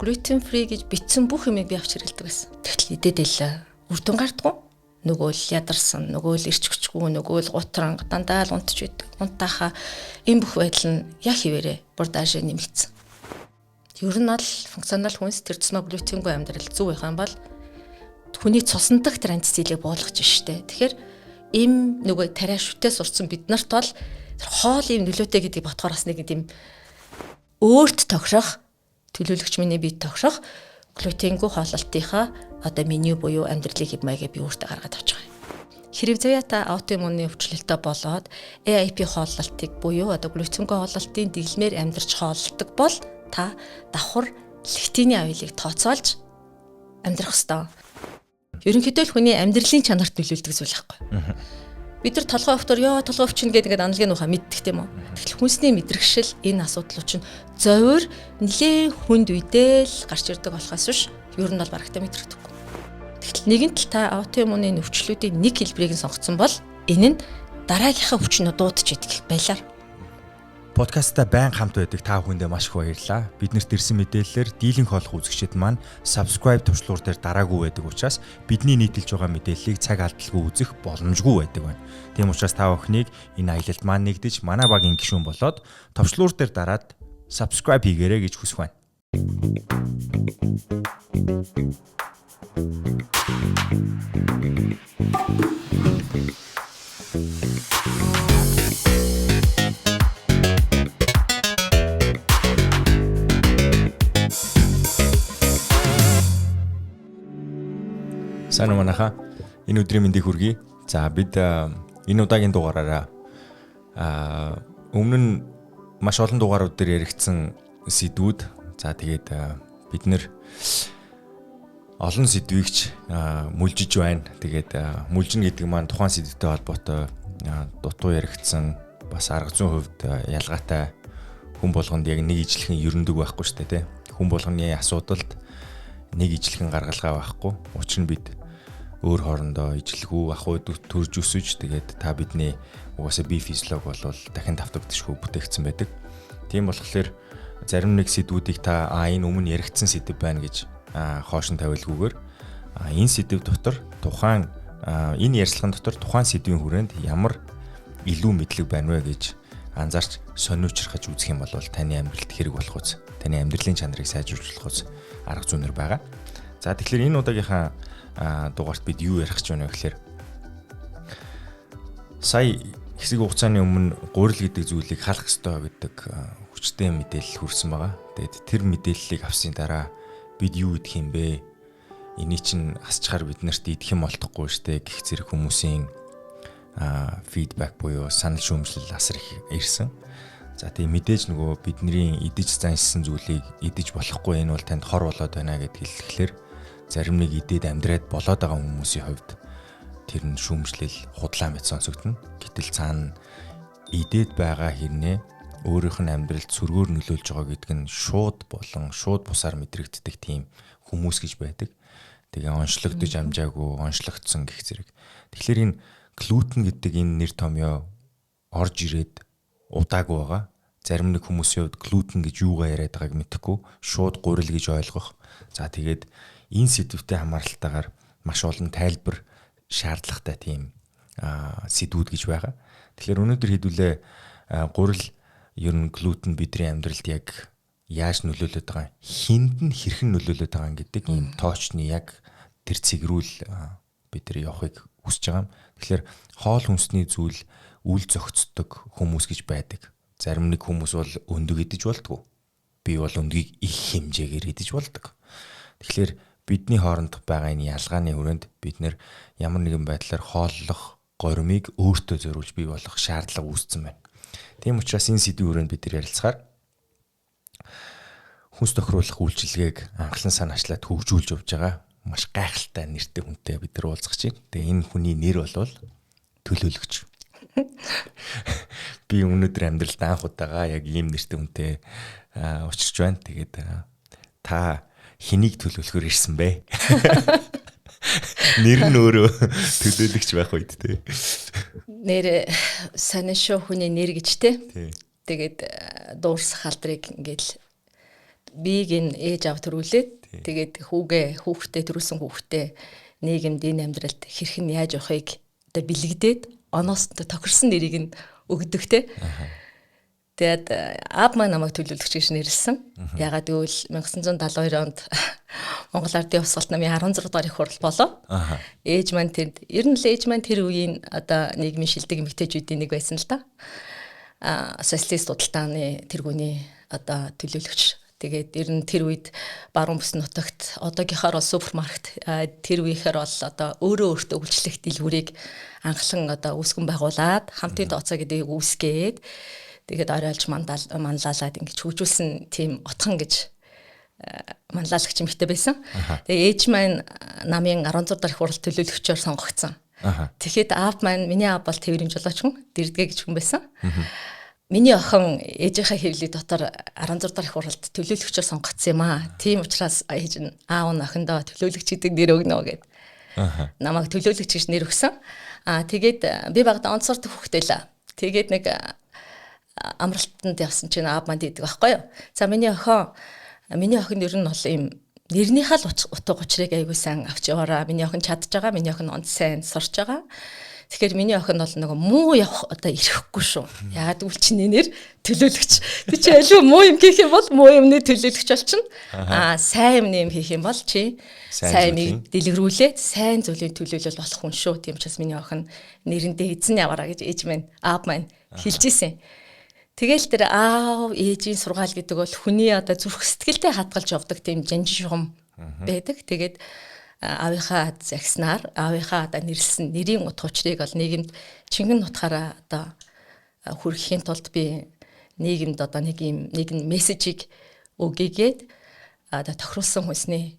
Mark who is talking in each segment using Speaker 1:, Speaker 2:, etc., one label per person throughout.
Speaker 1: Gluten free гэж бичсэн бүх юмыг би авч хэрэглэдэг байсан. Тэгтэл идэд илүү үр дүн гардггүй. Нөгөө л ядарсан, нөгөө л ирч хүчгүй, нөгөө л гутран дандаа л унтж идэг. Унтаахаа энэ бүх байдал нь яг хിവэрэ бүр даашаа нэмэгдсэн. Ер нь бол функционал хүнс тэр тусмаа глютенгүй амьдрал зөв байх юм бол хүний цусан дах тэр антицилийг буулгаж штэ. Тэгэхээр эм нөгөө тариа шүтээ сурцсан бид нарт бол тэр хоол юм нөлөөтэй гэдгийг бодохоор бас нэг тийм өөрт тохирох төлөөлөгч миний бие тохирох глютенгүй хооллолтынхаа одоо меню буюу амьдралын хэв маягийг би өөртөө гаргаад авч байгаа юм. Хэрэг заяа та аутоиммуны өвчлөлтөй болоод AIP хооллолтыг буюу одоо глютенгүй хооллолтын дэглэмээр амьдарч хооллодог бол та давхар лектиний аюулыг тооцоолж амьдрах ёстой. Ерөнхийдөө л хүний амьдралын чанарт нөлөөлдөг зүйл байхгүй. Бид нар толгой өвтөр ёо толгой өвчин гэдэг ингээд аналгийн ухаан мэддэг тийм үү. Тэгэхээр хүнсний мэдрэгшил энэ асуудлууд чинь зовир нэлээ хүнд үедээ л гарч ирдэг болохоос биш ер нь бол барагтай мэдрэгдэхгүй. Тэгтэл нэгэн тал та аутоиммуны өвчлүүдийн нэг хэлбэрийг нь сонгоцсон бол энэ нь дараагийнхаа өвчнөө дуудаж идэх байлаар.
Speaker 2: Подкастта байн хамт байдаг та бүхэндээ маш их баярлалаа. Биднэрт ирсэн мэдээллээр дийлэнх хооллох үзэгчид маань subscribe товчлуур дээр дараагүй байдаг учраас бидний нийтэлж байгаа мэдээллийг цаг алдалгүй үзэх боломжгүй байдаг байна. Тийм учраас та бүхнийг энэ аялалд маань нэгдэж манай багийн гишүүн болоод товчлуур дээр дараад subscribe хийгээрэй гэж хүсэх байна. Сайн уу манайхаа. Энэ өдрийн мэндийг хүргэе. За бид энэ удаагийн дугаараараа өмнө нь маш олон дугаарууд дээр яригдсан сэдвүүд. За тэгээд бид нэр олон сэдвийг ч мүлжиж байна. Тэгээд мүлжинэ гэдэг маань тухайн сэдвтэй холбоотой дутуу яригдсан бас арга зүйн хувьд ялгаатай хүн болгонд яг нэг ижлэхэн ерөндөг байхгүй шүү дээ, тэ. Хүн болгоны асуудалд нэг ижлэхэн гаргалгаа байхгүй. Учир нь бид өөр хоорондоо ижилхүү ахуй төрж өсөж тэгээд та бидний угаасаа бие физиолог болвол дахин давтагдчихгүй бүтээгдсэн байдаг. Тийм болохоор зарим нэг сэдвүүдийг та энэ өмнө яригдсан сэдв байна гэж хоош нь тавиалгүйгээр энэ сэдв дотор тухайн энэ ярилцлагын дотор тухайн сэдвийн хүрээнд ямар илүү мэдлэг байна вэ гэж анзаарч сониучрахаж үзэх юм бол таны амьдралд хэрэг болох үз. Таны амьдралын чанарыг сайжруулах үз арга зүйнэр байгаа. За тэгэхээр энэ удаагийнхаа дугаарт бид юу ярих гэж байна вэ гэхээр сая хэсэг хугацааны өмнө гурил гэдэг зүйлийг халах ёстой гэдэг хүчтэй мэдээлэл хүрсэн байгаа. Тэгээд тэр мэдээллийг авсны дараа бид юу идэх юм бэ? Эний чинь асчаар бид нарт идэх юм олдохгүй штэ гэх зэрэг хүмүүсийн фидбек буюу санал шүүмжлэл асар их ирсэн. За тийм мэдээж нөгөө бидний идэж заншсан зүйлийг идэж болохгүй энэ бол танд хор болоод байна гэд хэлэхлээр зарим нэг идээд амьдраад болоод байгаа хүмүүсийн хувьд тэр нь шүүмжлэл худлаа мэт сонсогдоно. Гэтэл цаана идээд байгаа хэрнээ өөрийнх нь амьдралд сөргөөр нөлөөлж байгаа гэдг нь шууд болон шууд бусаар мэдрэгддэг тийм хүмүүс гэж байдаг. Тэгээ онцлогдож амжаагүй, онцлогдсон гэх зэрэг. Тэгэхээр энэ глютен гэдэг энэ нэр томьёо орж ирээд удаагүй байгаа. Зарим нэг хүмүүсийн хувьд глютен гэж юугаа яриад байгааг мэдэхгүй, шууд гурил гэж ойлгох. За тэгээд энэ сэдвтэй хамааралтайгаар маш олон тайлбар шаардлагатай тийм сэдвүүд гэж байгаа. Тэгэхээр өнөөдөр хэдүүлээ гурил ер нь глютен бидний амьдралд яг яаж нөлөөлөд байгаа, хинд нь хэрхэн нөлөөлөд байгаа гэдэг ийм тоочны яг тэр цэгрүүл бид нар явахыг хүсэж байгаа юм. Тэгэхээр хоол хүнсний зүйл үл зохицдог хүмүүс гэж байдаг. Зарим нэг хүмүүс бол өндөг идэж болдгоо. Би бол өндгийг их хэмжээгээр идэж болдог. Тэгэхээр бидний хоорондох байгаа энэ ялгааны хүрээнд бид нэр ямар нэгэн байдлаар хооллох горимыг өөртөө зориулж бий болох шаардлага үүссэн байна. Тийм учраас энэ сэдвийн хүрээнд бид нар ярилцахаар хүнс тохируулах үйлчилгээг анхлан санаачлаад хөгжүүлж явж байгаа маш гайхалтай нэртэй хүнтэй бид нар уулзах чинь. Тэгээ энэ хүний нэр бол төлөөлөгч. Би өнөөдөр амьдралд анх удаага яг ийм нэртэй хүнтэй учирч байна. Тэгээд та хэнийг төлөөлөхөөр ирсэн бэ? Нэр нь өөрөө төлөөлөгч байх үед те.
Speaker 1: Нэр сонин шүү хүний нэр гэж те. Тэгээд дуурсах алдрыг ингээд Биеийг энэ ээж аав төрүүлээд тэгээд хүүхдээ төрүүлсэн хүүхдээ нийгэмд энэ амьдралд хэрхэн яаж явахыг одоо бэлэгдээд оноос тохирсон нэрийг нь өгдөг те. Тэгээд аав маань намайг төлөөлөгч гэж нэрлсэн. Ягаад гэвэл 1972 онд Монгол Ардын Хувьсгалт намын 16 дугаар их хурал болов. Ээж маань тэнд ер нь л ээж маань тэр үеийн одоо нийгмийн шилдэг эмэгтэйчүүдийн нэг байсан л да. Социалист худалдааны тэргүүний одоо төлөөлөгч. Тэгээд ер нь тэр үед баруун бүс нутагт одоогийнхоор бол супермаркет, тэр үеийнхээр бол одоо өөрөө өөртөө үйлчлэх дэлгүүрийг анхлан одоо үүсгэн байгуулад хамтын тооцоо гэдгийг үүсгээд тэгээд оройлж манлайлаад ингэж хөгжүүлсэн тийм отхон гэж манлайлагч эмэгтэй байсан. Тэгээ ээж маань намын 16 дахь их хурал төлөөлөгчөөр сонгогдсон. Тэгэхэд аав маань, миний аав бол тээврийн жолооч хүн, дэрдгээ гэж хүн байсан. Миний охин ээжийнхээ хэвлэл дотор 16 дахь их хуралд төлөөлөгчөөр сонгогдсон юм аа. Тийм учраас ээж нь аав нь охиндоо төлөөлөгч гэдэг нэр өгнө гэд. Намайг төлөөлөгч гэж нэр өгсөн. Тэгээд би багада онцордог хүүхдээ л. Тэгээд нэг амралтанд явсан чинь аав манд идэг байхгүй юу. За миний охин ер нь бол ийм нэрнийхээ л утга учирыг аягүй сайн авч яваараа. Миний охин чадж байгаа, миний охин онц сайн сурч байгаа. Тэгэхээр миний охин бол нөгөө муу явах одоо ирэхгүй шүү. Яагаад гэвэл чиний нэр төлөөлөгч. Тэг чи аливаа муу юм хийх юм бол муу юмны төлөөлөгч болчихно. Сайн юм хийх юм бол чи сайн юмыг дэлгэрүүлээд сайн зүйлийн төлөөлөл болох хүн шүү. Тийм учраас миний охин нэрэндээ эзэн яваараа гэж ээж маань, аав маань хэлж исэн. Тэгэл тэр аав ээжийн сургаал гэдэг бол хүний одоо зүрх сэтгэлдээ хадгалж явдаг тийм жанжин шугам байдаг. Тэгээд аавынхаа загснаар аавынхаа одоо нэрлсэн нэрийн утга учирыг бол нийгэмд чингэн нутгаараа одоо хүргэхийн тулд би нийгэмд одоо нэг юм нэгэн мессежийг өгийгээд одоо тохируулсан хүнсний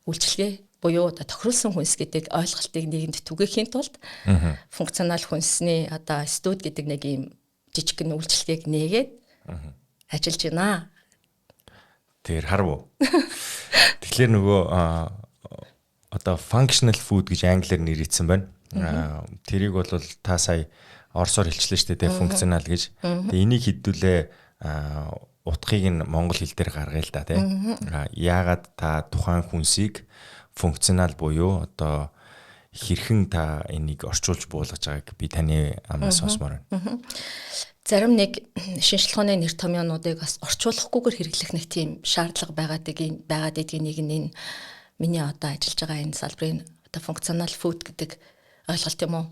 Speaker 1: үйлчилгээ буюу одоо тохируулсан хүнс гэдэг ойлголтыг нийгэмд түгээхийн тулд функционал хүнсний одоо студ гэдэг нэг юм жижигхэн үйлчилгээг нээгээд ажиллаж байна.
Speaker 2: Тэр харав уу. Тэгэхээр нөгөө одоо functional food гэж англиар нэрийдсэн байна. Тэрийг бол та сая орсоор хэлчлээ шүү дээ, функционал гэж. Тэгээ энийг хэдүүлээ утгыг нь монгол хэл дээр гаргая л да, тий. Яагаад та тухайн хүнсийг функционал буюу одоо хэрхэн та энийг орчуулж буулгаж байгааг би таны амнаас сонсомоор байна.
Speaker 1: Зарим нэг шинжлэх ухааны нэр томьёонуудыг бас орчуулахгүйгээр хэрэглэх нэг тийм шаардлага байгаад байдгийг нэг нь энэ миний одоо ажиллаж байгаа энэ салбарын одоо функционал food гэдэг ойлголт юм уу?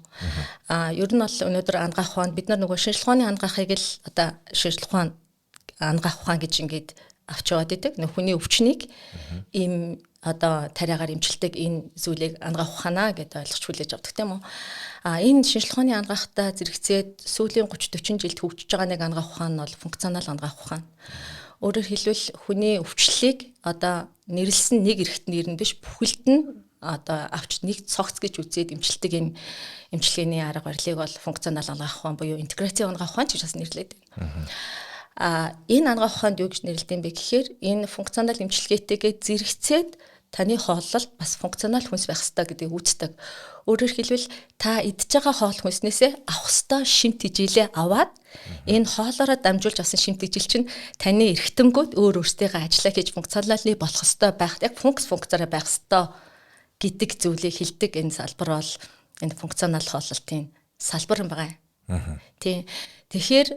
Speaker 1: Ер нь бол өнөөдөр анагаах ухаанд бид нар нөгөө шинжлэх ухааны анагаахыг л одоо шинжлэх ухаан анагаах ухаан гэж ингээд авч яваад идэг. Нөх хүний өвчнийг ийм одоо тариагаар эмчилдэг энэ зүйлийг анагаах ухаанаа гэдээ ойлгож хүлээж авдаг тийм үү? Энэ шинжлэх ухааны анагаахтай зэрэгцээд сүүлийн 30 40 жилд хөгжиж байгаа нэг анагаах ухаан нь бол функционал анагаах ухаан. Өөрөөр хэлбэл хүний өвчлөлийг одоо нэрлсэн нэг эрхт нэр нь биш бүхэлд нь одоо авч нэг цогц гэж үзээд эмчилдэг энэ эмчилгээний арга барилыг бол функционал анагаах ухаан буюу интеграцийн анагаах ухаан гэж бас нэрлэдэг. Энэ анагаах ухаанд юу гэж нэрлэдэг юм бэ гэхээр энэ функционал эмчилгээтэйгээ зэрэгцээд таны хооллолт бас функционал хүнс байх ёстой гэдгийг үүсдэг. Өөрөөр хэлбэл та идж байгаа хоол хүнснээсээ авах ёстой шимт хичээлээ аваад энэ хоолоороо дамжуулж авсан шимт хичээл чинь таны эрхтэнгүүд өөр өөртөөхөө ажиллаа хийж функционалны болох ёстой байх, яг функцаараа байх ёстой гэдэг зүйлийг хэлдэг энэ салбар бол энэ функционал хооллолтын салбар юм байна. Тийм. Тэгэхээр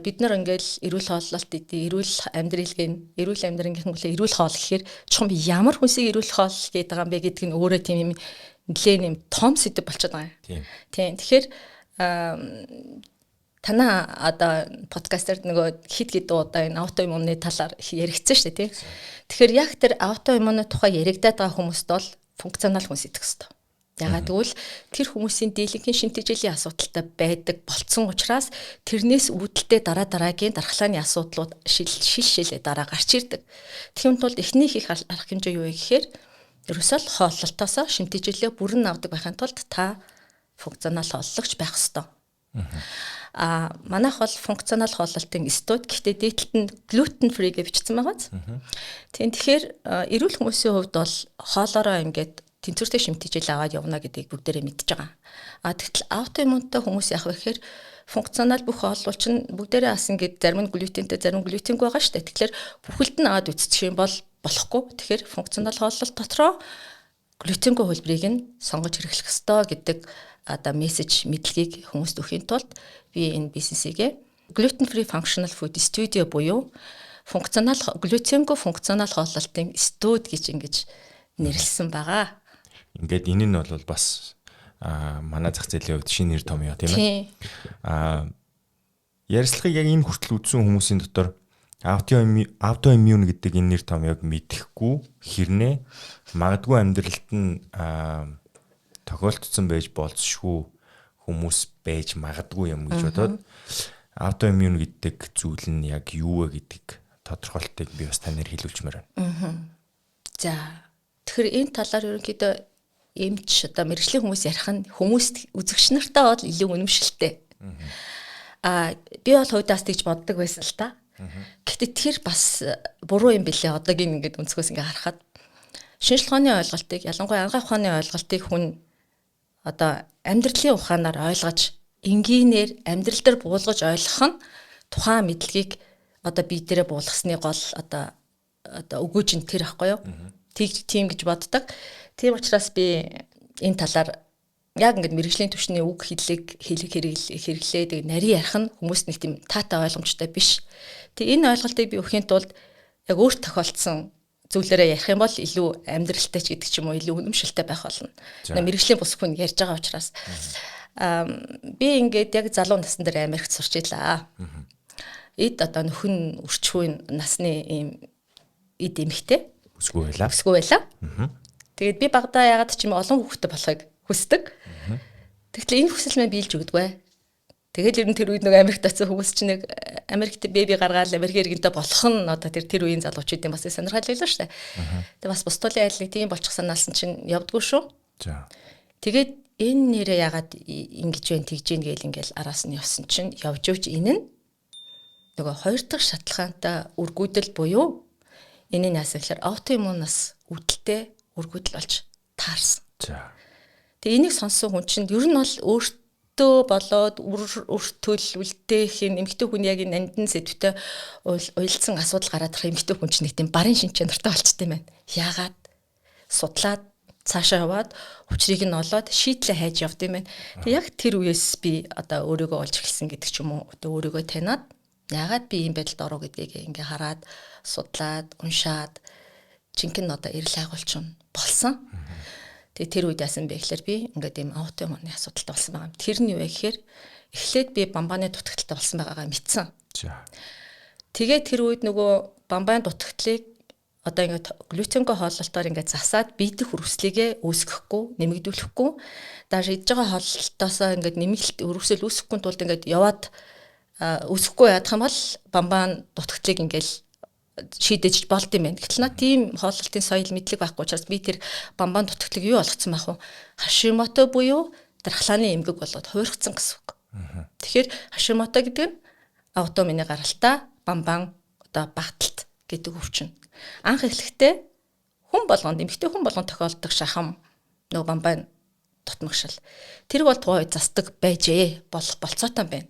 Speaker 1: бид нар ингээл эрүүл хооллолт идэв, эрүүл амьдрал гэн, эрүүл амьдралын хүлээ эрүүл хоол гэхээр чухам ямар хүнсийг эрүүл хоол гэдэг байгаа юм бэ гэдг нь өөрөө тийм юм нэлээд юм том сэдэв болчиход байгаа юм. Тийм. Тэгэхээр танаа одоо подкастер нөгөө хит хит удаа энэ аутоиммуны талаар яригдсан шүү дээ, тийм. Тэгэхээр яг тэр аутоиммуны тухай яригадаад байгаа хүмүүст бол функционал хүнс идэх хэрэгтэй. Ягаад гэвэл тэр хүмүүсийн дийлэнхийн шинтэжээлийн асуудалтай байдаг болцсон учраас тэрнээс үүдэлтэй дараа дараагийн дархлааны асуудлууд шил шилээ дараа гарч ирдэг. Тэгхийн тулд эхний хийх арга хэмжээ юу вэ гэхээр ерөөсөө л хооллолтоосоо шинтэжээлээ бүрэн авдаг байхын тулд та функционал хооллогч байх ёстой. Манайх бол функционал хооллолтын студ, гэхдээ дээдлэлт нь gluten free гэж бичсэн байгаа биз. Тийм, тэгэхээр эрүүл хүмүүсийн хувьд бол хоолоороо ингээд тэнцвэртэй шимтгийл аваад явна гэдгийг бүгдээрээ мэдж байгаа. Тэгтэл аутоиммунтай хүмүүс яах вэ гэхээр Функционал бүх хооллол чинь бүгдээрээ бас ингээд зарим нь глютентэй, зарим нь глютенгүй байгаа шүү дээ. Тэгэхээр бүхэлд нь аваад үзчих юм бол болохгүй. Тэгэхээр функционал хооллолт дотроо глютенгүй хувилбарыг нь сонгож хэрэглэх ёстой гэдэг одоо мессеж мэдлэгийг хүмүүст өгөхийн тулд би энэ бизнесийгээ Gluten Free Functional Food Studio буюу функционал глютенгүй функционал хооллолтын студи гэж ингэж нэрлсэн байгаа.
Speaker 2: Ингээд энэ нь бол бас манай зах зээлийн хувьд шинэ нэр томьёо, тийм ээ. Ярилцлагыг яг энэ хүртэл үзсэн хүмүүсийн дотор autoimmune гэдэг энэ нэр томьёог мэдэхгүй хэрнээ магадгүй амьдралд нь тохиолдсон байж болзошгүй хүмүүс байж магадгүй юм гэж бодоод autoimmune гэдэг зүйл нь яг юу вэ гэдэг тодорхойлтыг би бас танаар хэлүүлчмээр
Speaker 1: байна. За, тэгэхээр энэ талаар ерөнхийдөө эмч, одоо мэргэжлийн хүмүүс ярих нь хүмүүст, үзэгч нартай бол илүү үнэмшилтэй. Би бол хувьдаас тэгж боддог байсан л та. Гэхдээ тэр бас буруу юм билээ. Одоогийн ингээд өнцгөөс ингээд харахад шинжлэх ухааны ойлголтыг, ялангуяа анагаах ухааны ойлголтыг хүн одоо амьдралын ухаанаар ойлгож, энгийнээр амьдрал дээр буулгаж ойлгох нь тухайн мэдлэгийг одоо бие дээрээ буулгасны гол одоо өгөөж нь тэр ахгүй юу? Тийм гэж боддог. Тийм учраас би энэ талаар яг ингээд мэргэжлийн түвшний үг хэллэг хэлэг хэрэглээ, тэг нарийн ярих нь хүмүүст нэг тийм таатай ойлгомжтой биш. Тэг энэ ойлголтыг би өгөхийн тулд яг өөрт тохиолдсон зүйлээрээ ярих юм бол илүү амьдралтай ч гэдэг ч юм уу, илүү үнэмшилтэй байх болно. Мэргэжлийн бус хүн ярьж байгаа учраас би ингээд яг залуу насн дээр Америкт сурч илаа. Эд одоо нөхөн үрчхүүн насны ийм эд эмэгтэй
Speaker 2: Бүсгүй байлаа.
Speaker 1: Бүсгүй байлаа. Тэгээд би багадаа ягаад ч юм олон хүүхэдтэй болохыг хүсдэг. Тэгтэл энэ хүсэл маань биелж өгдөггүй. Тэгэл ер нь тэр үед нэг Америкт очисон хүмүүс чинь нэг Америкт baby гаргаал Америк иргэнтэй болох нь одоо тэр үеийн залуучуудын бас сонирхол байлаа шүү дээ. Тэгээ бас бус тулын айл нэг тийм болчих санаалсан чинь явдггүй шүү.
Speaker 2: За.
Speaker 1: Тэгээд энэ нэрээ ягаад ингэж вэ, тэгж гин гээл ингээл араас нь явсан чинь явж явж энэ нь нөгөө хоёр дахь шаталгаантай үргүүдэл буюу энэ нь яасан гэхээр аутоиммунаас үүдэлтэй үргүүдэл болж таарсан.
Speaker 2: За.
Speaker 1: Тэгээ энийг сонссон хүн чинь ер нь бол өөртөө болоод өртөл үлдээх юм эмэгтэй хүн яг энэ нандин сэдвтэй уялдсан асуудал гараад ирэх эмэгтэй хүн чинь нэг тийм барын шин чанартай болчтой юм байна. Яагаад судлаад цаашаа яваад учрыг нь олоод шийдлээ хайж явд юм байна. Тэг яг тэр үеэс би одоо өөрийгөө олж эхэлсэн гэдэг ч юм уу. Одоо өөрийгөө таниад яагаад би ийм байдалд оров гэдгийг ингээ хараад, судлаад, уншаад жинхэнэ одоо эрэл хайгуулч болсон. Тэгээ тэр үед яасан бэ гэхээр би ингээд ийм аутоиммуны асуудалтай болсон байгаа юм. Тэр нь юу вэ гэхээр эхлээд би бамбаны дутагдaltaй болсон байгаагаа мэдсэн.
Speaker 2: За.
Speaker 1: Тэгээ тэр үед нөгөө бамбаны дутагдлыг одоо ингээд глютенгүй хооллолтоор ингээд засаад биедэх үрвслийгээ үүсгэхгүй, нэмэгдүүлэхгүй, дааш идж байгаа хооллолтоосоо ингээд нэмэлт үрвсэл үүсгэхгүй тулд ингээд яваад үүсэхгүй ядах юм бол бамбан дутагдлыг ингээд шийдэж болд юм байна. Гэтэл наа тийм хооллолтын соёл мэдлэг байхгүй учраас би тэр бамбан дутагдлыг юу болгоцсон байх вэ? Хашимото буюу дархлааны эмгэг болоод хувиргацсан гэсэн үг. Тэгэхээр хашимото гэдэг нь аутоиммуны гаралтай бамбан одоо багталт гэдэг өвчин. Анх эхлэхдээ хүн болгонд, эмэгтэй хүн болгонд тохиолддог шахам нөгөө бамбан дутмагшил. Тэр бол тухайн үед застдаг байжээ. Болох болцоотой байна.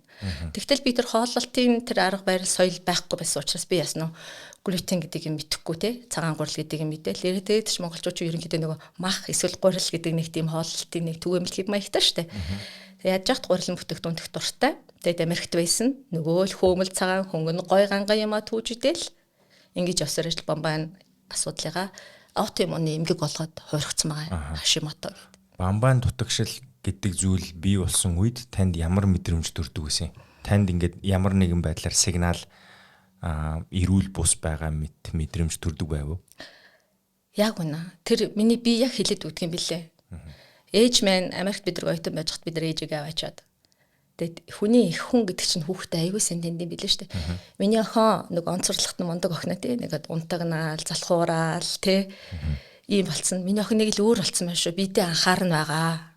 Speaker 1: Тэгтэл би тэр хооллолтын тэр арга барил соёл байхгүй байсан учраас би яасан нь глютен гэдэг юм мэдэхгүй те, цагаан гурил гэдэг юм мэдээл. Тэгээд ч монголчууд ерөнхийдөө нөгөө мах эсвэл гурил гэдэг нэг тийм хооллолтын нэг түгээмэл хэв маягтай штэ. Тэгээд яаж яхад гурилан бүтээгдэхүүн дэх дуртай. Тэгээд Америкт байсан. Нөгөө л хөөмөл цагаан хөнгөн гой ганган юмаа түүж идэл ингэж явсаар ажил бамбан асуудлыгаа аутоиммуны эмгэг болгоод хувиргацсан байгаа. Хашимото гэдэг.
Speaker 2: Бамбан дутагшил гэдэг зүйл бий болсон үед танд ямар мэдрэмж төрдөг гэсэн? Танд ингээд ямар нэгэн байдлаар сигнал эрүүл бус байгаа мэт мэдрэмж төрдөг байв уу?
Speaker 1: Яг үнэ. Тэр миний би яг хэлээд өгдөг юм билээ. Ээж маань Америкт бид нар оюутан байж хат бид нар ээжигээ аваачаад. Тэгээд хүний их хүн гэдэг чинь хүүхдээ аягүй сайн танд юм билээ шүү дээ. Миний охин нэг онцорлохт нь мундаг охин тий. Нэгэд унтагнаал, залхуураал тий. Ийм болцсон. Миний охин нэг л өөр болцсон байх шүү. Бидээ анхаарна байгаа.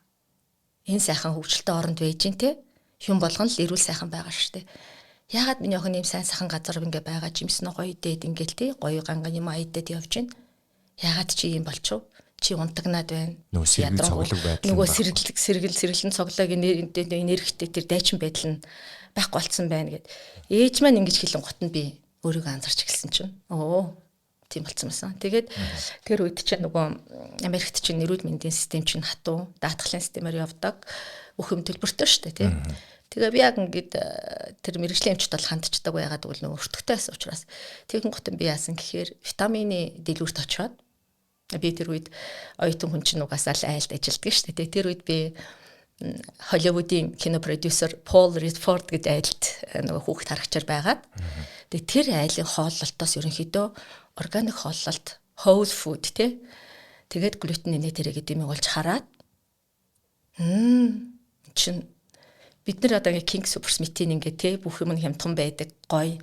Speaker 1: Энэ сайхан хөвгөлтэй оронд байж гин тий. Хүн болгон л эрүүл сайхан байгаа шүү дээ. Яагаад миний охин ийм сайн сайхан газар ингээ байгаа жимсэн гоё идээд ингээл тий гоё ганган юм аа идээд явж гин. Яагаад чи ийм болчихов? Чи унтагнаад байна.
Speaker 2: Нөгөө сэргэл цоглог байдал.
Speaker 1: Нөгөө сэргэлэн цоглог энергитэй тэр дайчин байдал нь байхгүй болцсон байна гэд. Ээж маань ингэж хэлэн гот нь би өөрийгөө анзарч эхэлсэн чинь. Оо, тийм болцсон байсан. Тэгээд тэр үед чинь нөгөө Америкт чинь эрүүл мэндийн систем чинь хатуу, даатгалын системээр явдаг. Бүх юм төлбөртэй шүү дээ, тийм. Тэгээ би яг ингээд тэр мэргэжлийн эмчт бол хандчихдаг, ягаад гэвэл нөгөө өртөгтэй байсан учраас. Тэгэн гутан би яасан гэхээр витамины дэлгүүрт очиод, би тэр үед оюутан хүн чинь угаасаа л айлд ажилддаг шүү дээ. Тэр үед би Холливуудын кино продюсер Пол Редфорд гэдэг айлд нөгөө хүүхэд харагчаар байгаад, тэгээ тэр айлын хооллолтоос ерөнхийдөө органик хооллолт, whole food тий. Тэгээд глютен нэ тэрэ гэдэг юм болж хараад чин бид нар одоо ингээ King Soopers мэтийн ингээ тий бүх юм нь хямдхан байдаг, гоё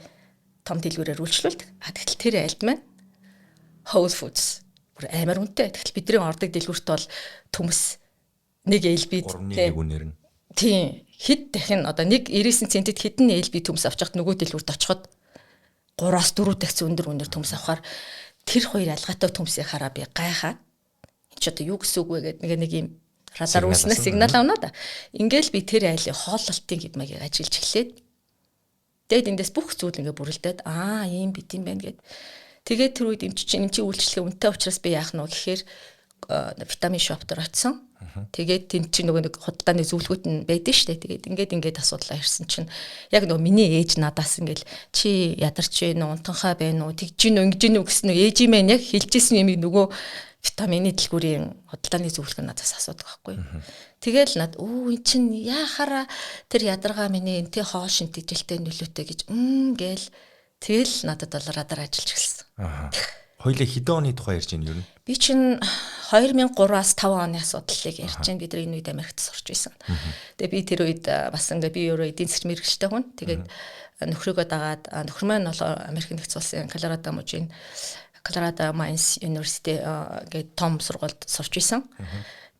Speaker 1: том дэлгүүрээр үйлчлүүлдэг. А тэгтэл тэр айлд маань Whole Foods бүр амар үнэтэй. Тэгтэл бидний ордог дэлгүүрт бол төмс нэг LB
Speaker 2: тий үнээр нь.
Speaker 1: Тийм, хэд дахин одоо нэг 99 центэд хэдэн LB төмс авч явахад нөгөө дэлгүүрт очиход 3-аас 4 дахин өндөр үнээр төмс авахар тэр хоёр ялгаатай төмсийг хараа би гайхаад, энэ ч одоо юу гэсэн үг вэ гэдэг нэг юм радар үүснэ, сигнал авна да. Ингээл би тэр айлын хооллолтын хэв маягийг ажиллаж эхлээд, тэгээд эндээс бүх зүйл ингээ бүрэлдээд, аа, ийм бит юм байна гэд. Тэгээд тэр үед эмч чинь эмчийн үйлчлэгээ үнэтэй учраас би яах нь вэ гэхээр Vitamin Shoppe дээр очисон. Тэгээд тэнд чинь нөгөө нэг худалдааны зөвлөгөөт нь байдаг шүү дээ. Тэгээд ингээд ингээд асуудлаа ирсэн чинь яг нөгөө миний ээж надаас ингээл чи ядарч байна уу, унтанхай байна уу, тэгж гин үү, ингэж гин үү гэсэн нөгөө ээжийн маань яг хэлжсэн юмыг нөгөө витамины дэлгүүрийн худалдааны зөвлөгөө надаас асуудаг байхгүй. Тэгэл над өө эн чин яхаараа тэр ядаргаа миний энтэй хоол шинтгэлтэй нөлөөтэй гэж гээл тэгэл надад бол радар ажиллаж эхэлсэн.
Speaker 2: Аа. Хоёлаа хэдэн оны тухай ярьж байна ер нь?
Speaker 1: Би чинь 2003-аас 5 оны асуудлыг ярьж байна. Бид нар энэ үед Америкт сурч байсан. Тэгээ би тэр үед бас ингээ би өөрөө эдийн засгийн мэргэжилтэй хүн. Тэгээд нөхрөөгөө дагаад, нөхөр маань бол Америк нэгдсэн улсын Колорадо мужийн Colorado Mines University гэдэг том сургуульд сурч байсан.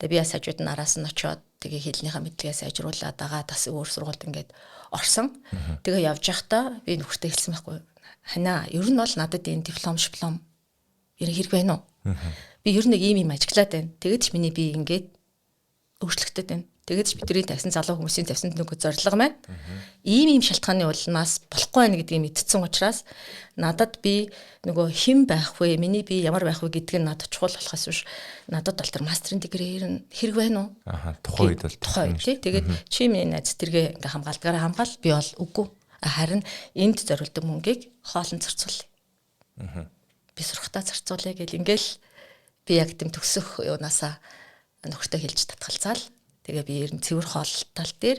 Speaker 1: Тэгээ би бас хажууд нь араас нь очиод, тэгээ хэлнийхээ мэдлэгээ сайжруулаад дагаад бас өөр сургуульд ингээд орсон. Тэгээ явж байхдаа би нөхөртөө хэлсэн байхгүй. Ханаа, ер нь бол надад энэ диплом шиплом ер нь хэрэг байна уу? Би ер нь нэг ийм юм ажиглаад байна. Тэгээд ч миний бие ингээд өөрчлөгдөд байна. Тэгээд ч бидний тавьсан, залуу хүмүүсийн тавьсан нөгөө зорилго маань ийм ийм шалтгааны улмаас болохгүй байна гэдгийг мэдсэн учраас надад би нөгөө хэн байх вэ? Миний бие ямар байх вэ гэдг нь надад чухал болохоос биш. Надад бол тэр мастерын degree ер нь хэрэг байна уу?
Speaker 2: Аха, тухайн үед бол
Speaker 1: тухайн үед тий. Тэгээд чи миний найз тэргээ ингээ хамгаалдгаараа хамгаал, би бол үгүй. Харин энд зориулдаг мөнгийг хоолнд зарцуулъя. Би сурахтаа зарцуулъя гэл ингээл би яг тэм төгсөх юунаасаа нөхөртөө хэлж татгалзаал. Тэгээ би ер нь цэвэр хооллолт тал дээр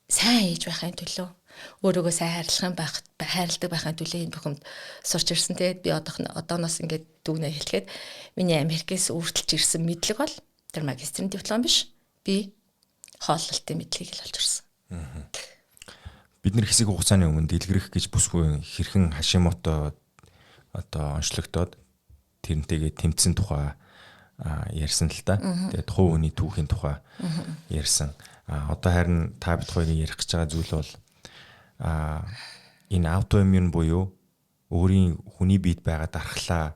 Speaker 1: сайн хийж байхын төлөө, өөрийгөө сайн хайрлах юм байх, хайрладаг байхын төлөө энэ бүхэнд сурч ирсэн. Тэгээд би одооноос ингээд дүгнээ хэлэхэд миний Америкээс өөртөлж ирсэн мэдлэг бол тэр магистрийн диплом биш. Би хооллолтын мэдлэгийг л олж ирсэн.
Speaker 2: Бид нэр хэсэг хугацааны өмнө дэлгэрэх гэж бүсгүй хэрхэн Хашимото одоо онцлогдоод тэрнтэйгээ тэмцсэн тухай ярьсан л та. Тэгээд тухайн хүний түүхийн тухай ярьсан. А одоо харин та бид хоёрын ярих гэж байгаа зүйл бол энэ аутоиммун буюу өөрийн хүний биед байгаа дархлаа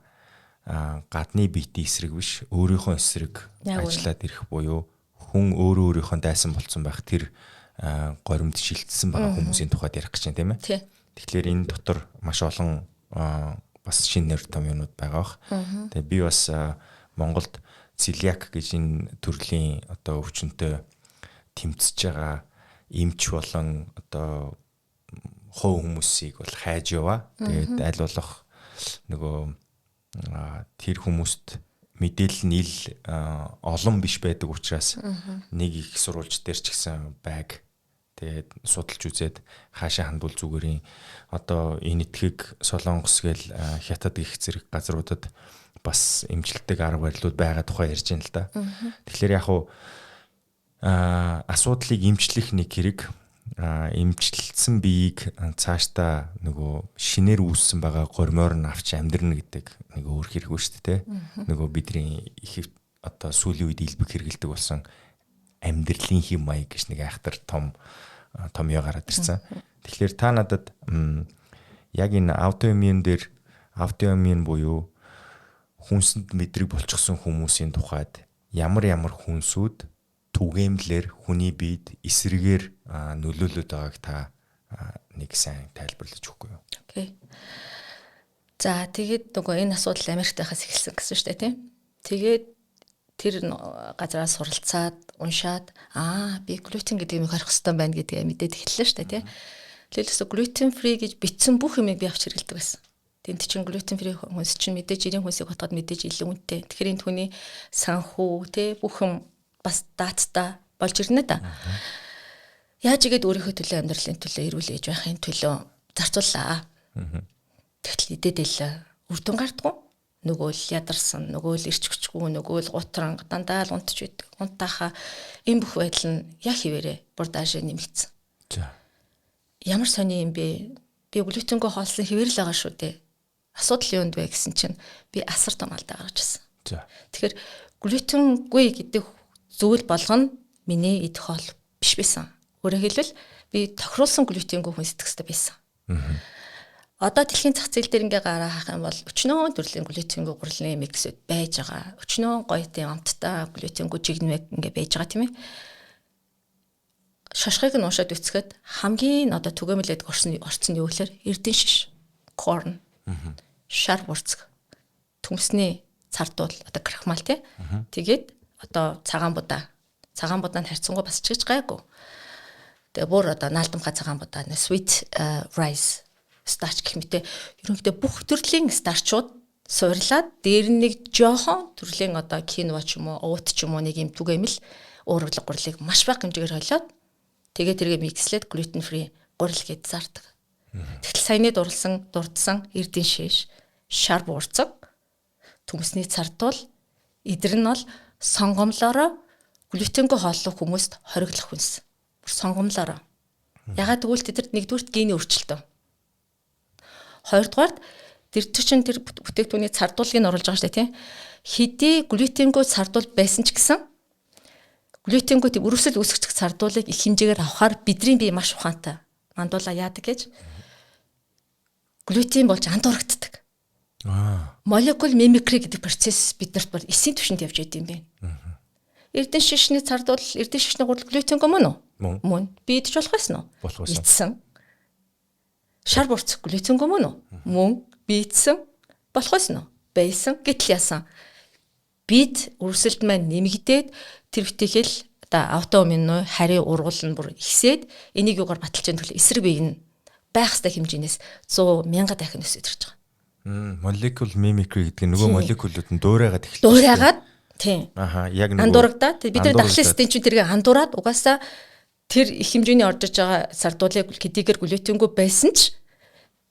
Speaker 2: гадны биетийн эсрэг биш, өөрийнхөө эсрэг ажиллаад ирэх буюу хүн өөрөө өөрийнхөө дайсан болцсон байх тэр горимд шилжсэн байгаа хүмүүсийн тухайд ярих гэж байна, тийм ээ. Тэгэхээр энэ дотор маш олон бас шинэ нэр том юмнууд байгаа бах. Тэгээ би бас Монголд целиак гэж энэ төрлийн одоо өвчнөд тэмцэж байгаа эмч болон одоо хувь хүмүүсийг бол хайж яваа. Тэгээд аль болох нөгөө тэр хүмүүст мэдээлэл нь ил олон биш байдаг учраас нэг их сурвалж дээр ч гэсэн байг. Тэгээд судалж үзээд хаашаа хандвал зүгээрийн одоо энэ итгэг Солонгос гээл Хятад гих зэрэг газруудад бас эмчилдэг арга барилууд байгаа тухай ярьж байна л да. Тэгэхээр яг хуу асуудлыг эмчлэх нэг хэрэг, эмчилсэн биеийг цаашдаа нөгөө шинээр үүссэн байгаа гормоор нь авч амьдрна гэдэг нэг өөр хэрэг үү шүү дээ. Нөгөө бидний их одоо сүүлийн үед илбэг хэрэгэлдэг болсон амьдралын хэм маяг гэж нэг айхтар том томьёо гараад ирсэн. Тэгэхээр та надад яг энэ аутоиммун дээр, аутоиммун буюу Хүнсэнд мэдрэг болчихсон хүмүүсийн тухайд ямар ямар хүнсүүд түгээмлэр хүний биед эсрэгээр нөлөөлөд байгааг та нэг сайн тайлбарлаж өгөхгүй юу?
Speaker 1: Okay. За, тэгээд нөгөө энэ асуудал Америкт байхаас эхэлсэн гэсэн шүү дээ, тийм. Тэгээд тэр газараа суралцаад, уншаад, би глютен гэдэг юмыг харих хэрэгтэй байна гэдгээ мэдээд эхэллээ шүү дээ, тийм. Тэгэл gluten free гэж бичсэн бүх юмыг би авч хэрэглэдэг байсан. Тэнд чинь gluten free хүнс чинь мэдээж жирийн хүнсийг бодоход мэдээж илүү үнэтэй. Тэгэхээр энэ хүний санхүү, те, бүх юм бас даацтай болж ирнэ да. Яаж игээд өөрийнхөө төлөө, амьдралын төлөө, эрүүл ээж байхын төлөө зарцууллаа. Тэгтэл идээд байлаа. Үр дүн гардгуу. Нөгөө л ядарсан, нөгөө л эрч хүчгүй, нөгөө л гутранг, дандаа л унтж байдаг. Унтаахаа энэ бүх байдал нь яг хിവэрэ бүр даашаа нэмэгдсэн. Ямар сони юм бэ? Би глютенгүй хоолсон хэвээр л байгаа шүү дээ. Асуудал юунд вэ гэсэн чинь би асар том алдаа гаргаж ирсэн. Тэгэхээр глютенгүй гэдэг зүйл болгоно миний идэх хоол биш байсан. Өөрөөр хэлбэл, би тохируулсан глютенгүй хүнс идэх хэрэгтэй байсан. Одоо дэлхийн зах зээл дээр ингээ гараа хаах юм бол өчнөө төрлийн глютенгүй гурилны mix үүд байж байгаа. Өчнөө гоё тийм амттай глютенгүй жигнэмэг ингээ байж байгаа, тийм ээ. Шошгыг нь уншаад үцхэд хамгийн одоо түгээмлээд орсон орцсон нь юу гэхээр эрдэнэ шиш, corn, шар бурцаг, төмсний цардуул, одоо крахмал, тий. Тэгээд одоо цагаан будаа. Цагаан будаа нь харьцангуй бас ч гэж гайгүй. Тэгээ бүр одоо наалдамхай цагаан будаа, sweet rice starch гэх мэтээ ерөнхийдөө бүх төрлийн starch ууд суурлаад, дээр нь нэг жоохон төрлийн одоо киноа ч юм уу, oat ч юм уу, нэг юм түгээмэл ууруулга гурилыг маш бага хэмжээгээр холиод, тэгээ тэргээ mix лээд gluten free гурил гэж зардаг. Тэгтэл саяны дурдсан эрдэнэ шиш, шар буурцаг, төмсний цардуул эдэр нь бол сонгомлоороо глютенгүй хооллох хүмүүст хориглох хүнс. Бүр сонгомлоороо. Ягаад гэвэл тэдэнд нэгдүгüрт гений өөрчлөлтөө. Хоёрдугаарт тэр чинь тэр бүтээгдэхүүний цардуулыг нь оруулж байгаа шүү дээ, тийм. Хэдий глютенгүй цардуул байсан ч гэсэн глютенгүй тийм өрөвсөл үүсгэх цардуулыг их хэмжээгээр авахаар бидний бие маш ухаантай. Мандуула яадаг гэж глютен болж андуурагддаг. Molecule mimicry гэдэг процесс биднэрт бүр эсийн түвшинд явж идэм бэ. Эрдэнэ шишний цардуул, эрдэнэ шишний гурил глютенгүй мөн үү? Мөн. Би идэж болох байсан уу?
Speaker 2: Болох байсан.
Speaker 1: Идсэн. Шар бурц глютенгүй мөн үү? Мөн. Би идсэн. Болох байсан уу? Байсан. Гэтэл яасан? Бид өрсөлд маань нэмэгдээд, тэр бүтэхэл одоо аутоиммун харийн ургуул нь бүр ихсээд, энийг юугаар баталж байгаа төлөө эсрэг бие нь байх ёстой хэмжээнээс 100 1000 дахин өсөж ирж байгаа.
Speaker 2: Molecule mimicry гэдэг нь нөгөө молекулууд нь дуурайгаад эхэлж
Speaker 1: Дуурайгаад, тийм.
Speaker 2: Аха, яг нөгөө
Speaker 1: андуурагдаад, бид нар дархлын систем чинь тэргээ андуураад, угаасаа тэр их хэмжээний орж иж байгаа сардуулыг хэдийгээр глютенгүй байсан ч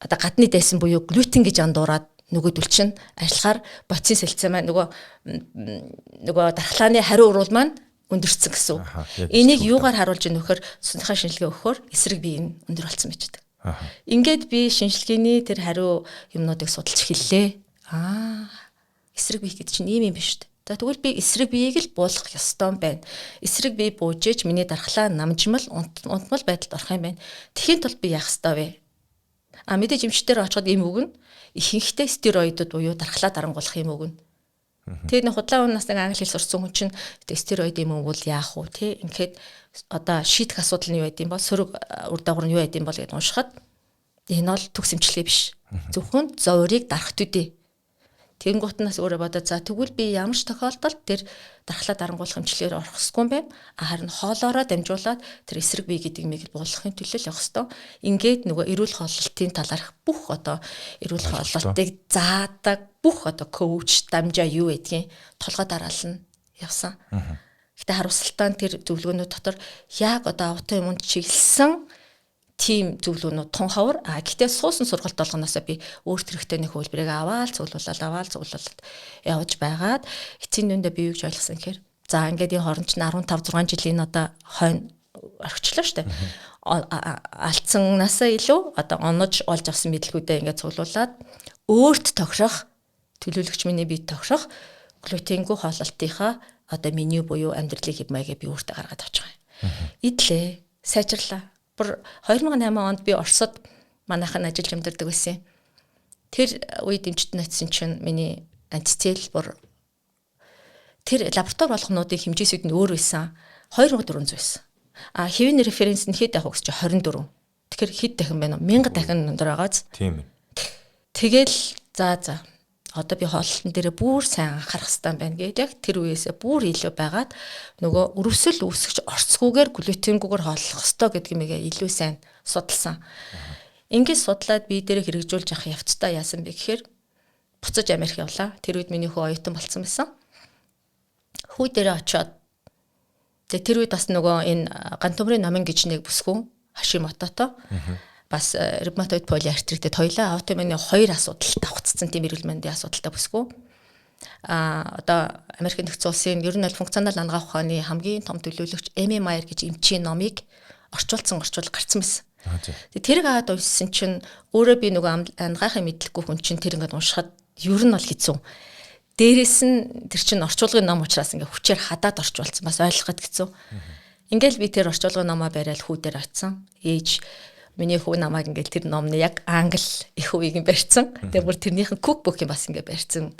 Speaker 1: одоо гадны дайсан буюу глютен гэж андуураад, нөгөөдөл чинь ажиллахаар бодисын солилцоо маань нөгөө дархлааны хариу уруул маань өндөрцөн гэсэн үг. Энийг юугаар харуулж ийн вөхөр цусныхаа шинжилгээ өгөхөөр эсрэг бие нь өндөр болсон байж байгаа. Ингээд би шинжилгээний тэр хариу юмнуудыг судалж эхэллээ. Эсрэг бие гэдэг чинь ийм юм биш үү? За, тэгвэл би эсрэг биеийг л буулгах ёстой юм байна. Эсрэг бие бууж ээж миний дархлаа намжмал, унтмал байдалд орох юм байна. Тэгэхийн тулд би яах ёстой вэ? А мэдээж эмчтэр очиход эм өгнө. Ихэнхдээ стероидууд буюу дархлаа дарангуулах юм өгнө. Тэгээд нэг худлаа унаас нэг англи хэл сурсан хүн чинь стероид юм өгвөл яах вэ, те? Ингээд одоо шийдэх асуудал нь юу байд юм бол, сөрөг үр дагавар нь юу байд юм бол гэдээ уншихад энэ бол төгс эмчилгээ биш. Зөвхөн зоврыг дарах төдий. Тэгэнгүүт нас өөрөө бодоо, за, тэгвэл би ямар ч тохиолдолд тэр дархлаа дарангуулах эмчилгээгээр орох ёсгүй юм байна. А харин хоолоороо дамжуулаад тэр эсрэг бие гэдэг юмыг буулгахын төлөө л явах ёстой. Ингээд нөгөө эрүүл хооллолтын талаарх бүх одоо эрүүл хооллолтыг заадаг бүх одоо коуч, дамжаа юу гэдгийг толгой дараална явсан. Гэтэ харуулсалтай нь тэр зөвлөгөөнүүд дотор яг одоо аутоиммунд чиглэсэн тийм зөвлөгөөнүүд тун ховор. А гэтээ суусан сургалт болгоноосоо би өөр төрхтэй нэг хөлбөрийг аваал цуглуулаад, аваал цуглуулад явж байгаад эцсийн дүндээ би юу гэж ойлгосон гэхээр, за, ингээд энэ хооронд чинь 15 6 жилийн одоо хойно орхичлоо штэ. Алдсаннаасаа илүү одоо онож олж авсан мэдлэгүүдээ ингээд цуглуулад өөрт тохирох, төлөөлөгч миний бие тохирох глютенгүй хооллолтынхаа одоо меню буюу амьдралын хэв маягийг би өөртөө гаргаад авч байгаа юм. Идлээ, сайжрлаа. Бүр 2008 онд би Оросод манайхан ажиллаж амьдардаг байсан юм. Тэр үед эмчт нь очисон чинь миний Антицел бүр тэр лаборатори болгонуудын хэмжээсүүд нь өөр байсан. 2400 байсан. А хэвийн референс нь хэд явах вэ гэж 24. Тэгэхээр хэд дахин байна вэ? 1000 дахин өндөр байгааз.
Speaker 2: Тийм ээ.
Speaker 1: Тэгэл за одоо би хооллолтон дээрээ бүр сайн анхаарах хэрэгтэй юм байна гэж яг тэр үеэсээ бүр илүү байгаад нөгөө өрөвсөл үүсгэж орцгүйгээр глютенгүүгээр хооллох ёстой гэдэг юмгээ илүү сайн судалсан. Ингээд судлаад бие дээрээ хэрэгжүүлж явах явцдаа яасан бэ гэхээр буцаж Америк явлаа. Тэр үед миний хүү оюутан болцсон байсан. Хүү дээрээ очиод тэгээ тэр үед бас нөгөө энэ гантумрын номын гэж нэг бүсгүй Хашимотото бас ревматоид полиартритед хоёлаа аутоиммуны хоёр асуудал давхцсан тийм эрүүл мэндийн асуудалтай бүсгүй. Одоо Америкийн нэгдсэн улсын ер нь бол функционал анагаах ухааны хамгийн том төлөөлөгч MMR гэж эмчийн номыг орчуулсан орчуул гарцсан байсан. Тэгээ тэрийг аваад уншсан чинь өөрөө би нөгөө анагаахын мэдлэггүй хүн чинь тэр ингээд уншихад ер нь бол хэцүү. Дээрээс нь тэр чинь орчуулгын ном учраас ингээд хүчээр хадаад орчуулсан, бас ойлгоход хэцүү. Ингээл би тэр орчуулгын номоо бариад хүү дээр очисон. Ээж миний хүү намайг ингээл тэр номны яг англи их үеийг нь барьсан. Тэгээ бүр тэрнийхэн cookbook-ийг бас ингээ барьсан.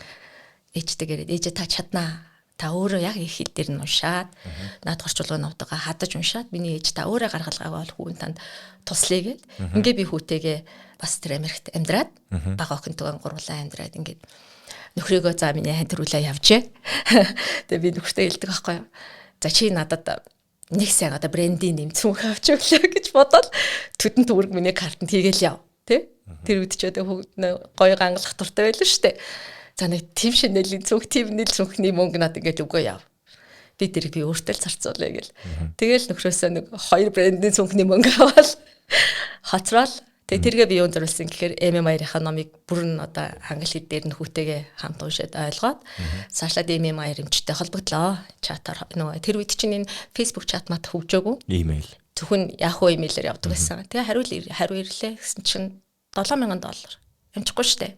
Speaker 1: Ээжтэйгээр ээжээ та чаднаа. Та өөрөө яг их хэл дээр нь уншаад наад орчуулгын номтойгоо хадаж уншаад миний ээж та өөрөө гаргалгаагаа бол хүүн танд туслая гэд. Ингээ би хүүтэйгээ бас тэр Америкт амьдраад бага охинтойгоо гурлаа амьдраад ингээд нөхрийгөө за миний хань төрүүлээ явжээ. Тэгээ би нөхөртөө хэлдэг байхгүй юу. За чи надад нэг сайн одоо брендийн нэмцэн мөх авч өглөө гэж бодоод төдөн төгрөг миний картанд хийгээл яв. Тэ? Тэр үед ч одоо гоё гангалах дуртай байлаа шүү дээ. За нэг тим шинэлийн цүнх, тим нийл цүнхний мөнгө надад ингээд өгөө яв. Би тэрийг би өөртөө л зарцуулъя гэл. Тэгэл нөхрөөсөө нэг хоёр брендийн цүнхний мөнгө аваад хоцрол. Тэгээ тэргээ би юунд зориулсан гэхээр MMI-ийн номыг бүрэн одоо англи хэл дээр нь хүүтэйгээ хамт уншаад ойлгоод цаашлаад MMI эмчтэй холбогдлоо. Чатаар нөгөө тэр үед чинь энэ Facebook чат мат хөгжөөгүй.
Speaker 2: Имэйл.
Speaker 1: Зөвхөн Yahoo имэйлээр явдаг байсан. Тэгээ хариу ирлээ гэсэн чинь $7000. Амжихгүй штэ.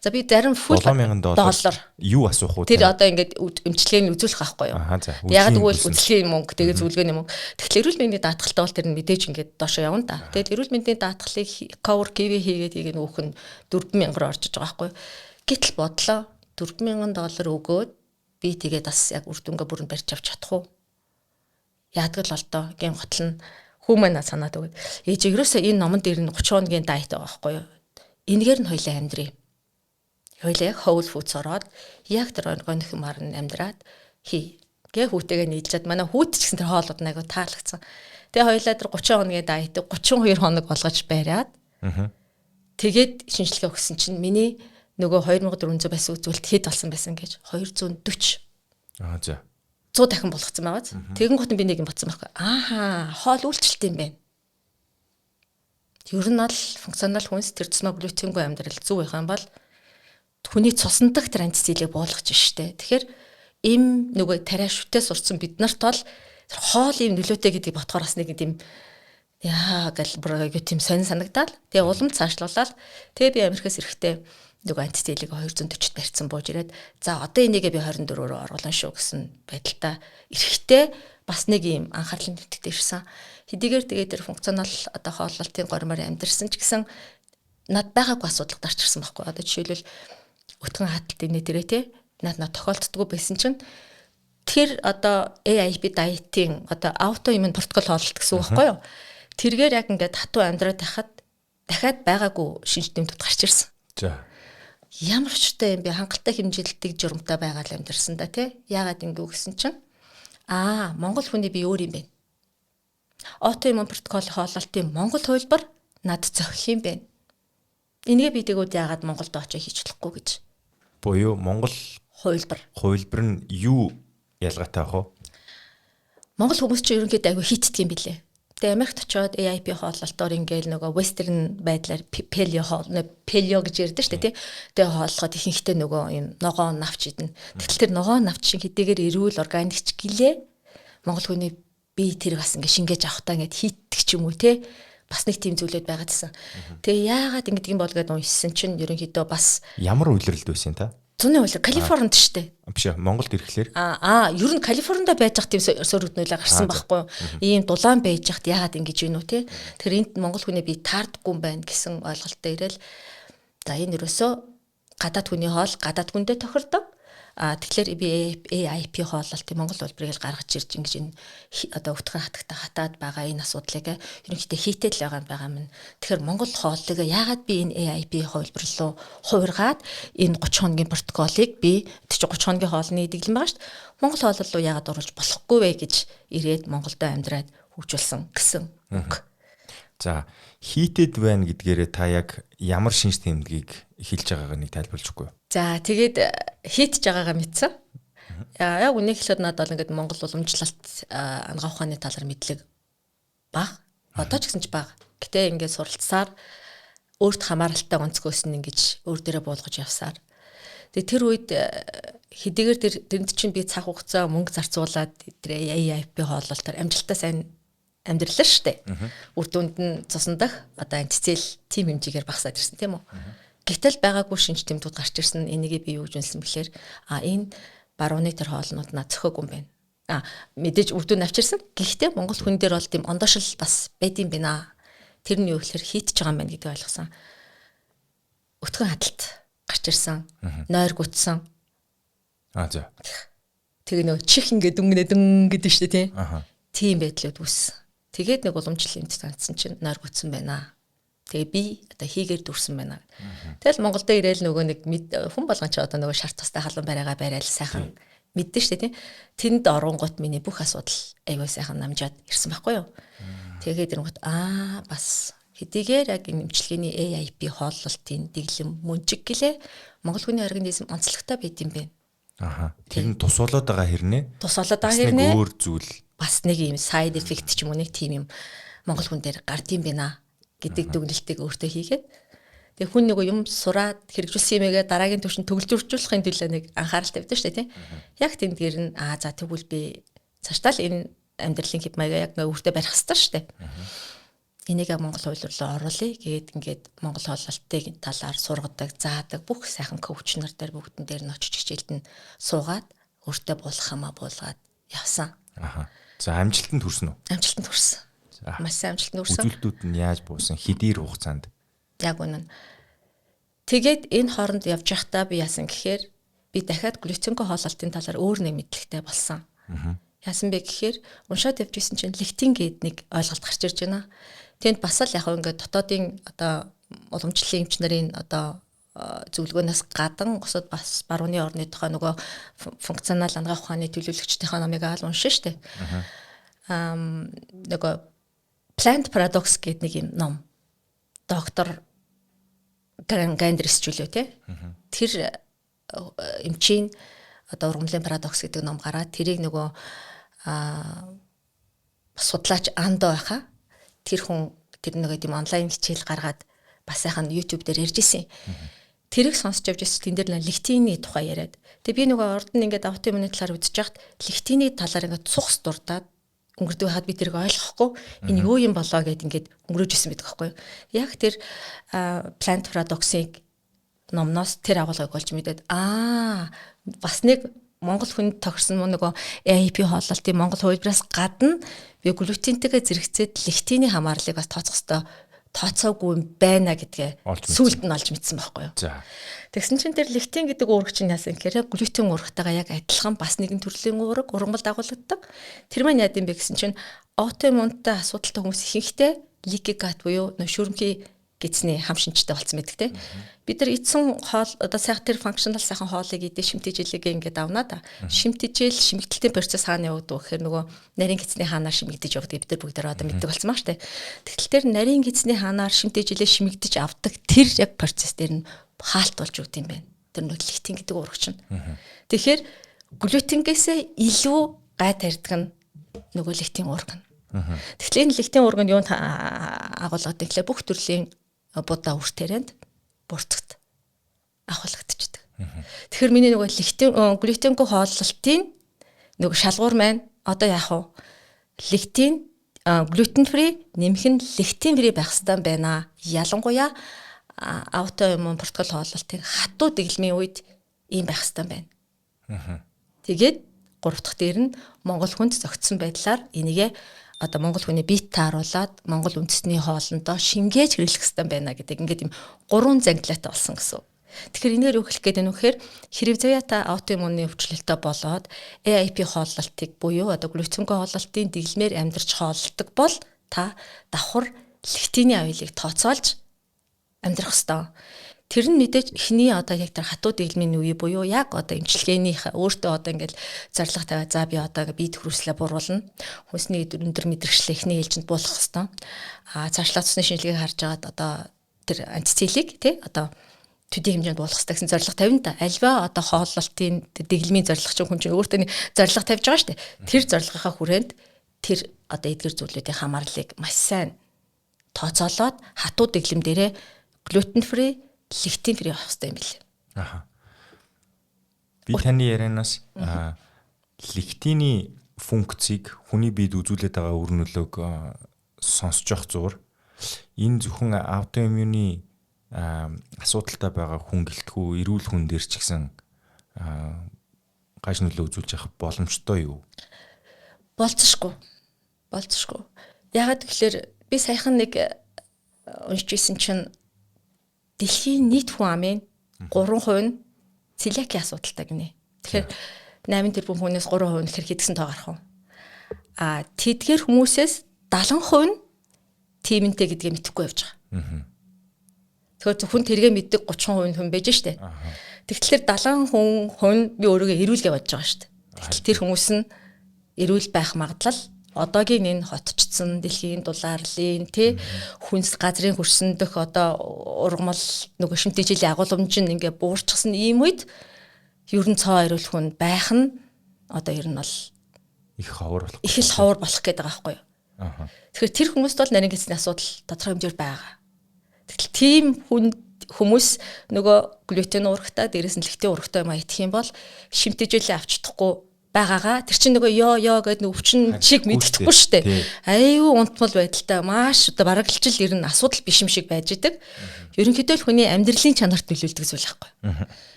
Speaker 1: За би зарим
Speaker 2: full $7000 юу асуух вэ?
Speaker 1: Тэр одоо ингээд эмчилгээний үзүүлэх байхгүй юу? Яг тэгвэл үзлэгийн мөнгө, тэгээ зөвлөгөөний мөнгө. Тэгэхээр эрүүл мэндийн даатгалтай бол тэр нь мэдээж ингээд доошо явна да. Тэгээд эрүүл мэндийн даатгалыг cover кв хийгээд хийгээ нөөх нь 4000 руу орж иж байгаа байхгүй юу? Гэтэл бодлоо $4000 өгөөд би тэгээд бас яг үр дүнгээ бүрэн барьж авч чадах уу? Яадаг л олдоо гин готл нь хүү маань санаад өгöd. Ээж ерөөсөө энэ номон дээр нь 30 хоногийн дайет байгаа байхгүй юу? Энэгээр нь хоёлаа амьдрий. Хоёлаа яг whole foods ороод яг тэр органик мар нь амьдраад хий. Гэ хүүтэйгээ нийлжээд манай хүүт ч гэсэн тэр хоолууд айгу таалагдсан. Тэгээ хоёлаа тэр 30 хоногийн дайетыг 32 хоног болгож бариад. Тэгээд шинжилгээ өгсөн чинь миний нөгөө 2400 байсан үзүүлэлт хэд болсон байсан гэж 240.
Speaker 2: Аа за.
Speaker 1: 100 дахин болгоцсон байгааз. Тэгэн гот би нэг юм бодсон байхгүй. Ааха, хоол үйлчлэлт юм байна. Ер нь бол функционал хүнс тэр тусмаа глютенгүй амьдрал зөв байх юм бол хүний цусан дах тэр антицелийг буулгаж штэ. Тэгэхээр эм нөгөө тариа шүтээ сурцсан бид нарт бол хоол юм нөлөөтэй гэдгийг бодохоор бас нэг тийм яа гэл бүр айгуу тийм сонин санагдаал. Тэгээ улам цаашлуулаад тэгээ би Америкаас ирэхдээ нөгөө антицелийг 240-д барьсан бууж ирээд за одоо энийгээ би 24-өөр оруулан шүү гэсэн байдалтай ирэхдээ бас нэг юм анхаарлын тэмдэгт ирсэн. Хэдийгээр тэгээ тэр функционал одоо хооллолтын гормоор амьдэрсэн ч гэсэн над байгаагүй асуудал гарч ирсэн байхгүй. Одоо жишээлбэл өтгөн хаталт инээ тэрэ те над тохиолддгоо байсан чинь тэр одоо AIP diet-ийн одоо аутоиммун протокол хооллолт гэсэн үг байхгүй юу? Тэргээр яг ингээд хатуу амьдраад байхад дахиад байгаагүй шинж тэмдэгт гарч ирсэн.
Speaker 2: За.
Speaker 1: Ямар учиртай юм бэ? Хангалттай хэмжилдэг журамтай байгаа л амьдарсан да тий. Яагаад ингэ гэсэн чинь аа, Монгол хүний бие өөр юм байна. Аутоиммун протокол хооллолтын Монгол хувилбар над зохих юм байна. Энийгээ би тэгвэл яагаад Монголд очиж хийж болохгүй гэж.
Speaker 2: Буюу Монгол
Speaker 1: хувилбар.
Speaker 2: Хувилбар нь юу ялгаатай ах вэ?
Speaker 1: Монгол хүмүүс чинь ерөнхийдөө айгүй хийтдэг юм билээ. Тэгээ Америкт очиод AIP хооллолтоор ингээл нөгөө western байдлаар paleo хоол, paleo гэж ярьдэн шүү дээ тий. Тэгээ хооллоход ихэнхдээ нөгөө юм ногоон навч идэнэ. Тэгтэл тэр ногоон навч чинь хэдийгээр эрүүл органик ч гэлээ. Монгол хүний бие тэр бас ингээ шингээж авахтаа ингээд хийтдэг ч юм уу тий. Бас нэг тийм зүйлүүд байгаа гэсэн. Тэгээ яагаад ингэдэг юм бол гэдээ уншсан чинь ерөнхийдөө бас
Speaker 2: ямар үйлрэлд байсан та?
Speaker 1: Зуны улир Калифорнид шүү дээ.
Speaker 2: Биш ээ, Монголд ирэхлээр.
Speaker 1: Ер нь Калифорнид байж хат тийм сөрөгднөлөө гарсан байхгүй юу? Ийм дулаан байж хат яагаад ингэж юм уу те? Тэр энд Монгол хүний бие таардаггүй юм байна гэсэн ойлголттой ирээл за энэ ерөөсөө Гадаад хүний хоол гадаад хүндээ тохирдог. Тэгэхээр би AIP хооллолтын Монгол улбарыг л гаргаж ирж ингэж энэ одоо өвтгөн хатагта хатаад байгаа энэ асуудлыг ерөнхийдөө хийтэл л байгаа юм. Тэгэхээр Монгол хооллыг яагаад би энэ AIP хувилбар руу хувиргаад энэ 30 хоногийн протоколыг би тэр чинь 30 хоногийн хоолны дэглэм байгаа шүү дээ. Монгол хооллол руу яагаад оруулж болохгүй вэ гэж ирээд Монголдо амьдраад хөгжүүлсэн гэсэн үг.
Speaker 2: За, хийтэд байна гэдгээрээ та яг ямар шинж тэмдгийг хэлж байгаагаа нэг тайлбарлаж өгөхгүй юу?
Speaker 1: За, тэгээд хийтж байгаагаа мэдсэн. Яг үнэ хэлэхэд надад бол ингээд Монгол уламжлалт анагаах ухааны талаар мэдлэг бага. Одоо ч гэсэн ч бага. Гэтэ ингээд суралцсаар өөрт хамааралтай онцгойс нь ингэж өөр дээрээ буулгаж явсаар. Тэгээ тэр үед хэдийгээр тэр тэнд чинь би цаг хугацаа мөнгө зарцуулаад тэр AIP хооллолтоор амжилттай сайн амьдралаа шүү дээ. Үр дүнд нь цусан дах одоо антицел тим хэмжээгээр багасаад ирсэн, тийм үү? Гэтэл байгаагүй шинж тэмдгүүд гарч ирсэн. Энийг би юу гэж үнэлсэн бэхлээр энэ барууны тэр хоолнууд наа цохиогүй юм байна. Мэдээж үр дүн авчирсан. Гэхдээ Монгол хүн дээр бол тийм ондоошил бас байд юм байна. Тэр нь юу гэхээр хийтж байгаа юм байна гэдгийг ойлгосон. Өтгөн хадалт гарч ирсэн. Нойр гүтсэн.
Speaker 2: За.
Speaker 1: Тэгээ нөө чих ингээд дүнгнэ дүн гэдэг шүү дээ, тийм. Тийм байдлууд үүссэн. Тэгээд нэг уламжлал эмч цаанцсан чинь нойр гүтсэн байна. Тэгээ би одоо хийгээр дүрсэн байна. Тэгэл Монголд ирээл нөгөө нэг хүн болгон ч одоо нөгөө шар тустай халуун барайгаа барайл сайхан мэддэн штэ, тийм. Тэнд оронгот миний бүх асуудал айгүй сайхан намжаад ирсэн байхгүй юу. Тэгээд ирэнгүүт бас хэдийгээр яг энэ эмчилгээний AIP хооллолтын дэглэм мөнжиг гэлээ Монгол хүний организм онцлогтой байд юм байна.
Speaker 2: Аха. Тэр нь тус болоод байгаа хэрнээ.
Speaker 1: Тус болоод байгаа хэрнээ.
Speaker 2: Өөр зүйл.
Speaker 1: Бас нэг юм side effect ч юм уу нэг тийм юм Монгол хүн дээр гард юм байна гэдэг дүгнэлтийг өөртөө хийгээд тэгээ хүн нөгөө юм сураад хэрэгжүүлсэн юмгээ дараагийн түвшинд төгөлдрүүлэхийн төлөө нэг анхаарал тавьдаг шүү дээ, тийм. Яг тэндгээр нь за тэгвэл би цаашдаа л энэ амьдралын хэв маягаа яг өөртөө барих хэрэгтэй шүү дээ. Энийг Монгол хууль руу оруулъя гээд ингээд Монгол хооллолтын талаар сургадаг, заадаг бүх сайхан коуч нар дээр бүгдэн дээр нь очиж хичээлд нь суугаад өөртөө буулгах юмаа буулгаад явсан.
Speaker 2: Аха. За, амжилтанд хүрсэн үү?
Speaker 1: Амжилтанд хүрсэн. Маш сайн амжилтанд хүрсэн.
Speaker 2: Үзүүлэлтүүд нь яаж буусан? Хэдийр хугацаанд?
Speaker 1: Яг үнэн. Тэгээд энэ хооронд явж байхдаа би яасан гэхээр би дахиад глютенгүй хооллолтын талаар өөр нэг мэдлэгтэй болсон. Яасан бэ гэхээр уншаад явж исэн чинь лектин гээд нэг ойлголт гарч ирж байна. Тэнд бас л яг ингээд дотоодын одоо уламжлалын эмч нарын одоо зөвлөгөөнөөс гадан бусад бас барууны орны тухай нөгөө функционал анагаах ухааны төлөөлөгчдийнхээ номыг аал уншин штэ. Нөгөө Plant Paradox гэдэг нэг юм ном. Доктор Гандрис ч үлээ те. Тэр эмчийн одоо ургамлын парадокс гэдэг ном гараад тэрийг нөгөө судлаач Андо байхаа тэр хүн тэр нөгөө тийм онлайн хичээл гаргаад бас сайхан YouTube дээр ярьж исэн. Тэрийг сонсч явж ирсэн, тэн дээр лектины тухай яриад. Тэгээ би нөгөө урд нь ингээд аутоиммуны талаар үзэж яхад лектины талаар ингээд цухс дурдаад өнгөрдөг байхад би тэрийг ойлгохгүй энэ юу юм болоо гэд ингээд өнгөрөөж исэн байдаг байхгүй юу. Яг тэр Plant Paradox-ыг номноос тэр агуулгыг олж мэдээд бас нэг Монгол хүнд тохирсон мөн нөгөө AIP хооллолтын Монгол хувилбараас гадна би глютентэйгээ зэрэгцээд лектины хамаарлыг бас тооцох ёстой тооцоогүй юм байна гэдгээ сүүлд нь олж мэдсэн байхгүй юу.
Speaker 2: За.
Speaker 1: Тэгсэн чинь тэр лектин гэдэг уураг чинь яасан гэхээр глютен уурагтайгаа яг адилхан бас нэгэн төрлийн уураг ургамал дагуулдаг. Тэр маань яад юм бэ гэсэн чинь аутоиммунтай асуудалтай хүмүүс ихэнхдээ leaky gut буюу нөө шүрмхий гэдэсний хам шинжтэй болсон байдаг те. Бид нар эдсэн хоол одоо сайхан тэр functional сайхан хоолыг идэ шимтээжлэгээ ингээд авнаа да. Шимтээжэл шимэгдэлтийн процесс хаана явагдав гэхээр нөгөө нарийн гэдэсний хаанаар шимэгдэж явдаг бид нар бүгдээр одоо мэддэг болсон маа штэ. Тэгтэл тэр нарийн гэдэсний хаанаар шимтээжлээ шимэгдэж авдаг тэр яг процесс дээр нь хаалт болж өгд юм байна. Тэр нөгөө лектин гэдэг уураг чинь. Тэгэхээр глютенгээсээ илүү гай тарьдаг нь нөгөө лектин уураг нь. Тэгэхээр энэ лектин уураг нь юунд агуулгадаг гэхээр бүх төрлийн будаа үр тарианд бурцагт агуулгадчихдаг. Тэгэхээр миний нөгөө лектин глютенгүй хооллолтын нөгөө шалгуур маань одоо яах вэ? Лектин глютен free нэмэх нь лектин free байх хэрэгтэй байна. Ялангуяа аутоиммун протокол хооллолтын хатуу дэглэмийн үед ийм байх хэрэгтэй байна. Тэгээд гурав дахь дээр нь Монгол хүнд зохицсон байдлаар энийгээ одоо Монгол хүний биет тааруулаад Монгол үндэсний хоолндоо шингээж хэрэглэх хэрэгтэй байна гэдэг ингээд юм гурван зангилаатай болсон гэсэн. Тэгэхээр энээр юу хэлэх гээд байна вэ гэхээр хэрэг заяа та аутоиммуны өвчлөлтөй болоод AIP хооллолтыг буюу одоо глютенгүй хооллолтын дэглэмээр амьдарч хооллодог бол та давхар лектиний аюулыг тооцоолж амьдрах ёстой. Тэр нь мэдээж эхний одоо яг тэр хатуу дэглэмийн үе буюу яг одоо эмчилгээнийх өөртөө одоо ингээл зорилго тавиа за би одоо бие төхрүүслээ буруулна. Хүнсний өндөр мэдрэгчлээ эхний ээлжинд буулгах ёстой. А цаашлаа цусны шинжилгээг харж агаад одоо тэр антицелийг тий одоо төдий хэмжээнд буулгах хэрэгтэй гэсэн зорилго тавина та. Альва одоо хооллолтын дэглэмийн зорилго чинь хүн чинь өөртөө нэг зорилго тавьж байгаа шүү дээ. Тэр зорилгынхаа хүрээнд тэр одоо эдгэр зүйлүүдийн хамаарлыг маш сайн тооцоолоод хатуу дэглэм дээрээ глютен фри, лектин фри авах хэрэгтэй юм билээ.
Speaker 2: Аха. Би таны ярианаас лектиний функцийг хүний биед үзүүлээд байгаа үр нөлөөг сонсож явах зуур энэ зөвхөн аутоиммуны асуудалтай байгаа хүн гэлтгүү эрүүл хүн дээр ч гэсэн гаж нөлөө үзүүлж явах боломжтой юу?
Speaker 1: Болцсошгүй. Болцсошгүй. Яагаад гэвэл би саяхан нэг уншиж исэн чинь дэлхийн нийт хүн амын 3% нь целиакийн асуудалтай гинэ. Тэгэхээр 8 тэрбум хүнээс 3% нь хэрэг хийдгсэн тоо гарах уу? А тэдгээр хүмүүсээс 70% нь тиймэнтэй гэдгээ мэдэхгүй явж байгаа. Тэгэхээр зөвхөн тэргээ мэддэг 30% хүн байж штэ. Тэгэхээр 70% хүн би өөрийгөө эрүүл гэж бодож байгаа штэ. Тэгтэл тэр хүмүүс нь эрүүл байх магадлал одоогийн энэ хотчсон дэлхийн дулаарлын тий хүнс газрын хөрсөн дэх одоо ургамал нөгөө шимтээжлийн агуулмж нь ингээ буурчихсан ийм үед ер нь цоо эрүүл хүн байх нь одоо ер нь бол
Speaker 2: их ховор болох
Speaker 1: их л ховор болох гэдэг байгаа байхгүй юу. Тэгэхээр тэр хүмүүст бол нарийн гэсний асуудал тодорхой хэмжээр байгаа. Тэгтэл тийм хүн хүмүүс нөгөө глютен уурагтай дээрээс нь лектин уурагтай юм идэх юм бол шимтээжлээ авч чадахгүй байгаагаа тэр чинь нөгөө ёо ёо гэдэг нэг өвчин чиг мэддэхгүй шүү дээ. Аюу унтмал байдалтай маш одоо бараглаж л ер нь асуудал биш юм шиг байж идэг. Ерөнхийдөө л хүний амьдралын чанарт нөлөөлдөг зүйл байхгүй.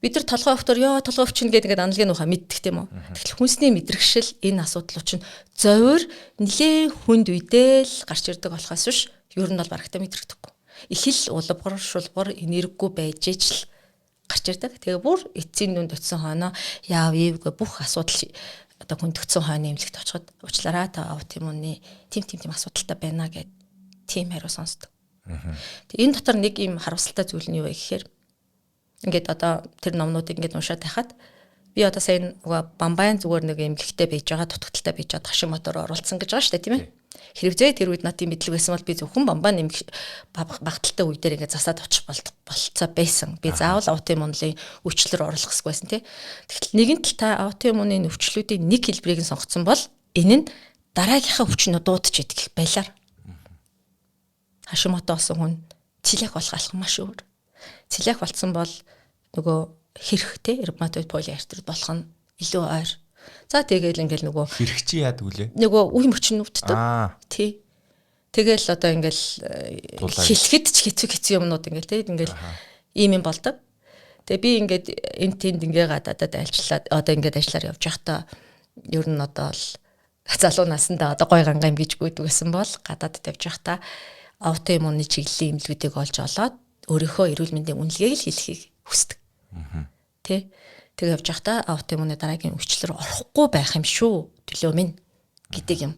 Speaker 1: Бид нар толгой өвтөр ёо толгой өвчин гэдэг ингээд аналгийн ухаан мэддэг тийм үү. Тэгэхээр хүнсний мэдрэгшил энэ асуудал чинь зовир нилээ хүнд үедээ л гарч ирдэг болохоос биш ер нь бол барагтай мэдрэгдэхгүй. Их л улбгар шулбар энергигүй байж ич л гарч ирдэг. Тэгээ бүр эцсийн нүнд очисон хойноо яав ивгээ бүх асуудал одоо хүндэгдсэн хойно эмнэлэгт очиход уучлаарай та аутоиммуны тим тим тим асуудалтай байна гэд тийм хариу сонсдог. Тэгээ энэ дотор нэг юм харамсалтай зүйл нь юу вэ гэхээр ингээд одоо тэр номнуудыг ингээд уншаад байхад би одоо сая нөгөө Бамбайн зүгээр нэг эмнэлэгтэй байж байгаа дутагдaltaй байж байгаа Хашимотоор оролцсон гэж байгаа шүү дээ тийм ээ. Хэрвээ тэр үед над тийм мэдлэг байсан бол би зөвхөн бамбаа нэмэх багталтай үе дээр ингээд засаад очих болцоо байсан. Би заавал аутоиммунлын өвчлөлөөр оруулах хэрэггүй байсан тий. Тэгтэл нэгэн тал та аутоиммуны өвчлөлүүдийн нэг хэлбэрийг нь сонгоцсон бол энэ нь дараагийнхаа өвчнөө дуудаж идэх байлаар. Хашимото болсон хүн целиак болох алхам маш өөр. Целиак болцсон бол нөгөө хэрэг тий ревматоид полиартрит болох нь илүү ойр. За тэгэл ингээл нөгөө
Speaker 2: хэрэг чи яадаг үлээ?
Speaker 1: Нөгөө үе мөч нь өвддөг. Тий. Тэгэл одоо ингээл хэлэхэд ч хэцүү хэцүү юмнууд ингээл тий ингээл ийм юм болдог. Тэгээ би ингээд энэ тэнд ингээ гадаадад альчлаад одоо ингээд ажиллаар явж байхдаа ер нь одоо л залуу насндаа одоо гой ганга юм гэж гүйдэг гэсэн бол гадаадд явж байхдаа аутоиммуны чиглэлийн эмнэлгүүдийг олж олоод өөрийнхөө эрүүл мэндийн үнэлгээг л хэлэхийг хүсдэг. Тэ. Тэг явж байхдаа аутоиммуны дараагийн өвчлөл рүү орохгүй байх юм шүү. Төлөө минь гэдэг юм.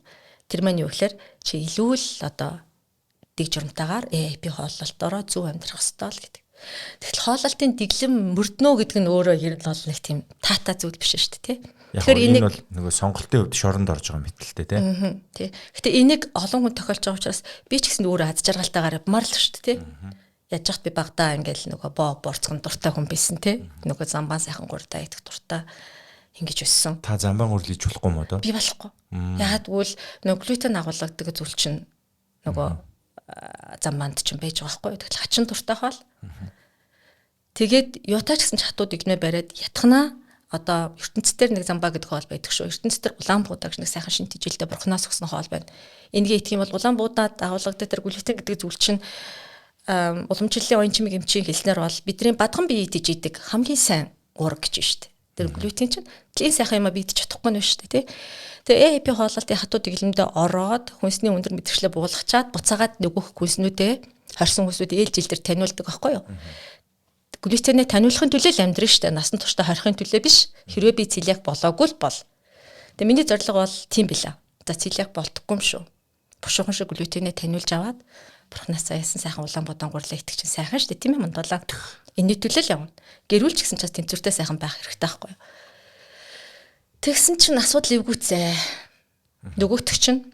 Speaker 1: Тэр маань юу гэхээр чи илүү л одоо дэг журамтайгаар AIP хооллолтоороо зөв амьдрах ёстой л гэдэг. Тэгтэл хооллолтын дэглэм мөрднөө гэдэг нь өөрөө ер нь бол нэг тийм таатай зүйл биш шүү дээ, тий.
Speaker 2: Тэгэхээр энийг бол нөгөө сонголтын хувьд шоронд орж байгаа мэтэлтэй тий.
Speaker 1: Тий. Гэтэ энийг олон хүн тохиолж байгаа учраас би ч гэсэн өөрөө аз жаргалтайгаар явмаар л шүү дээ, тий. Яаж яхад би багадаа ингээл нөгөө боо борцгон дуртай хүн байсан тий. Нөгөө замбаан сайхан гурдаа идэх дуртай ингэж өссөн.
Speaker 2: Та замбаан гурил иж болохгүй юм уу доо?
Speaker 1: Би болохгүй. Яагаад гэвэл нөгөө глютен агуулгадаг зүйл чинь нөгөө замбаанд чинь байж байгаа байхгүй. Тэгтэл хачин дуртай хоол. Тэгээд юутай ч гэсэн чатууд игнэ бариад ятгана одоо ертөнцийн нэг замбаа гэдэг хоол байдаг шүү. Ертөнцийн улаан буудаа гэж нэг сайхан шинэ тижилтэй бурхнаас өгсөн хоол байна. Энийг идэх юм бол улаан буудаад агуулгадаг тэр глютен гэдэг зүйл чинь уламжлалын оюун чимэг эмчийн хэлснээр бол бидний бадган бие идэж идэг хамгийн сайн уурга гэж байна шүү дээ. Тэр глютен чинь тийм сайхан юм а би идэж чадахгүй нь шүү дээ, тий. Тэгээ AAP хооллолтын хатуу дэглэмдээ ороод хүнсний өндөр мэдрэгчлээ буулгачаад буцаагаад нөгөөх хүнснүүдээ хорсон хүнсүүд ээлж ил дээр таниулдаг байхгүй юу? Глютенээ таниулахын төлөө л амьдрын штэ. Насан туршдаа хорихын төлөө биш. Хэрвээ би целиак болоогүй л бол. Тэгээ миний зорилго бол тийм билээ. За целиак болдоггүй юм шүү. Бушуухан шиг глютенээ таниулж аваад бурхнаас заяасан сайхан улаан будaan гурлаа итгэх чинь сайхан штэ, тийм ээ мандуулаа. Энэний төлөө л явна. Гэрүүл ч гэсэн ч тэнцвэртэй сайхан байх хэрэгтэй байхгүй юу? Тэгсэн чинь асуудал эвгүүцээ. Нөгөөх чинь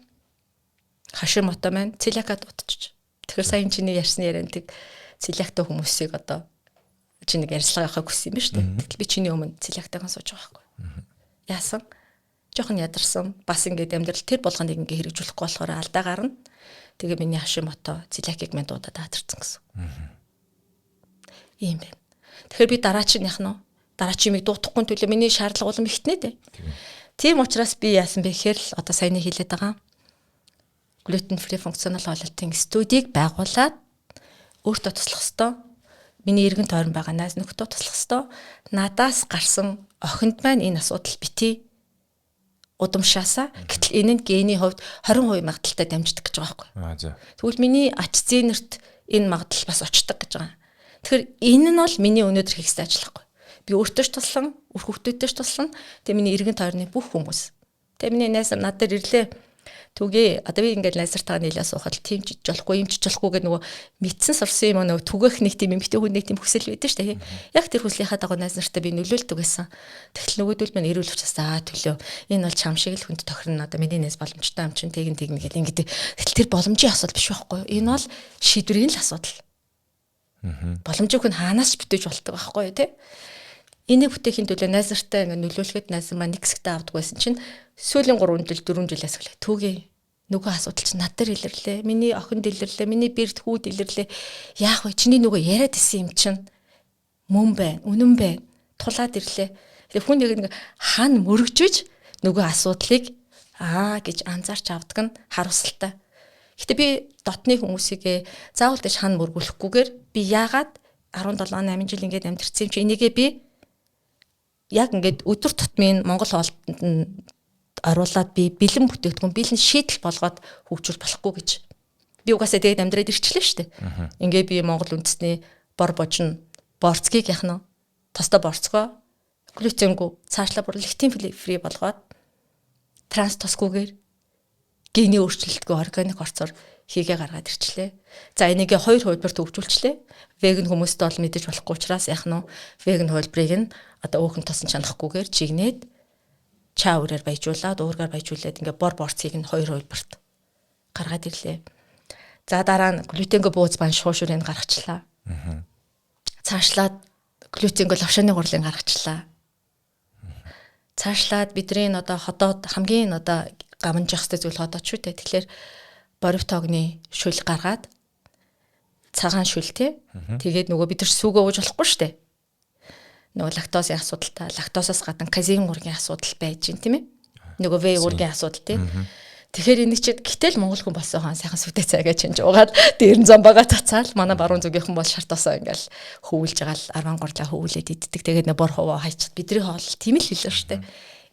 Speaker 1: Хашимото маань целиакад дутчих. Тэгэхээр сая чиний ярьсан яриантыг целиактай хүмүүсийг одоо чи нэг ярьцлага явахыг хүссэн юм ба шүү дээ. Гэтэл би чиний өмнө целиактайхан сууж байгаа байхгүй. Яасан? Жохон ядарсан. Бас ингээд амьдрал тэр болгоныг ингээд хэрэгжүүлэхгүй болохоор алдаа гарна. Тэгээ миний Хашимото целиакийг минь дуудаад даатарсан гэсэн. Ийм байна. Тэгэхээр би дараа чинь яах нь вэ? Дараа чимийг дуутахгүй төлөө миний шаардлага улам ихтнэ дээ. Тийм учраас би яасан бэ гэхээр л одоо саяны хэлээд байгаа gluten free функционал хооллолтын студийг байгуулад өөртөө туслах ёстой. Миний эргэн тойрон байгаа найз нөхдөд туслах ёстой. Надаас гарсан охинд маань энэ асуудал бити удамшаасаа. Гэтэл энэ нь гений хувьд 20% магадлалтай дамждаг гэж байгаа байхгүй.
Speaker 2: Аа за.
Speaker 1: Тэгвэл миний ач зээнэрт энэ магадлал бас очдог гэж байгаа. Тэгэхээр энэ нь бол миний өнөөдөр хийх ёстой ажил байхгүй. Би өөртөө ч туслан, үр хүүхдүүдтэй ч туслан, тэгээ миний эргэн тойрны бүх хүмүүс. Тэгээ миний найз над дээр ирлээ. Түгээ одоо би ингээд найзартайгаа нийлээ суухад тийм ч болохгүй, юм ч болохгүй гэх нөгөө мэдсэн сурсан юм нөгөө түгэх нэг тийм эмэгтэй хүн нэг тийм хүсэл байдаг шүү дээ. Яг тэр хүслийнхаа дагуу найз нартай би нөлөөлдөг байсан. Тэгтэл нөгөөдөл маань эрүүл учраас аа төлөө энэ бол чам шиг л хүнд тохирно, одоо миний найз боломжтой юм чинь тэгин тэгнэ гэл ингээд. Тэгтэл тэр боломжийн асуудал биш байхгүй. Энэ бол шийдвэрийн л асуудал. Боломжийг хүн хаанаас ч бүтээж болдог байхгүй юу те. Энийг бүтээхийн төлөө найз нартай ингээд нөлөөлөхөд найз маань нэг хэсэгтээ авдаг байсан чинь сүүлийн 3 жил 4 жилээс эхлээ. Түүгээ нөгөө асуудал чинь над дээр илэрлээ. Миний охинд илэрлээ. Миний бэрд хүүд илэрлээ. Яах вэ? Чиний нөгөө яриад исэн юм чинь мөн байна. Үнэн байна. Тулаад ирлээ. Тэгээ хүн яг нэг хан мөрөгжөж нөгөө асуудлыг аа гэж анзаарч авдаг нь харуулсалтай. Гэтэ би дотны хүмүүсийг заавал дэш хан мөргүүлэхгүйгээр би яагаад 17 8 жил ингээд амьдэрсэн юм чи энийгээ би яг ингээд өдөр тутмын Монгол хоолтонд нь оруулаад би бэлэн бүтээгдэхүүн бэлэн шийдэл болгоод хөгжүүл болохгүй гэж. Би угаасаа тэгээд амьдраад ирчлээ шүү дээ. Ингээ би Монгол үндэсний бор божин борцгийг яах нь тостой борцгоо глютенгүй цаашлаа бүр лектин фри болгоод транс тосгүйгээр гений өөрчлөлтгүй органик орцоор хийгээ гаргаад ирчлээ. За энийгээ хоёр хувилбарт хөгжүүлчлээ. Веган хүмүүст бол мэдэж болохгүй учраас яах нь веган хувилбарыг нь одоо өөхөн тосон чанахгүйгээр чигнээд чаа үрээр баяжуулаад уургаар баяжуулаад ингээ бор борцыг нь хоёр хувилбарт гаргаад ирлээ. За дараа нь глютенгүй бууз бан шуушурыг гаргачлаа. Цаашлаад глютенгүй лавшааны гурлыг гаргачлаа. Цаашлаад бидний одоо ходоод хамгийн одоо гамнаж явах хэрэгтэй зүйл ходоод шүү дээ. Тэгэхээр боривтогны шүл гаргаад цагаан шүл те. Тэгээд нөгөө бид нар сүүгээ ууж болохгүй шүү дээ. Нөгөө лактозын асуудалтай, лактозоос гадна казеин гургийн асуудал байж гин тийм ээ. Нөгөө В гургийн асуудал те. Тэгэхээр энийг чи гэтэл монгол хүн болсон хаан сайхан сүдэ цайгаа чинж уугаад дээр нь зомбагаа цацаал манай баруун зүгийнхэн бол шар тосоо ингээл хөвүүлж байгаа л 10 гурлаа хөвүүлээд иддэг. Тэгээд нэ бор хуваа хайчих. Бидний хоол тийм л хэлээ шүү дээ.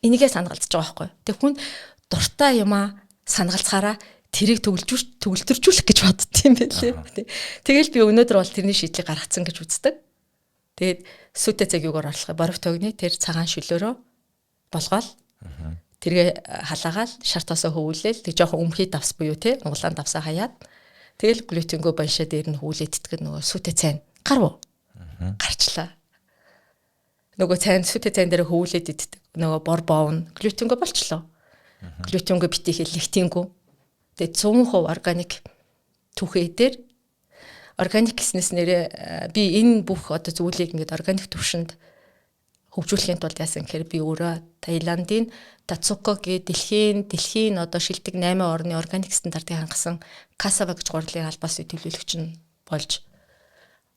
Speaker 1: Энийгээ санагалдаж байгаа байхгүй. Тэг хүн дуртай юмаа санагалцахаараа тэрийг төгөлдржүүлэх гэж бодд юм байлээ. Тэгэл би өнөөдөр бол тэрний шийдлийг гаргацсан гэж үздэг. Тэгээд сүтэ цаг юугаар орлох боров тогны тэр цагаан шөлөөрөө болгоол тэргээ халаагаал шар тосоо хөвүүлээл тэг жоохон өмхий давс буюу те углаан давсаа хаяад тэгэл глютенгөө баншаа дээр нь хөвүүлээд итгэх нөгөө сүтэ цайн гарв гарчлаа. Нөгөө цайн сүтэ цайн дээр хөвүүлээд иддэг нөгөө бор боовн глютенгөө болчлоо. Глютенгөө битгий лектингүү. Тэгээ 100% органик түүхээ дээр органик гэснээс нэрээ би энэ бүх одоо зүйлийг ингээд органик төвшөнд хөгжүүлэхийн тулд яасан гэхээр би өөрөө Таиландын Тацуко гэ дэлхийн одоо шилдэг 8 орны органик стандартыг хангасан Касава гэж гурлын албаас төлөөлөгч нь болж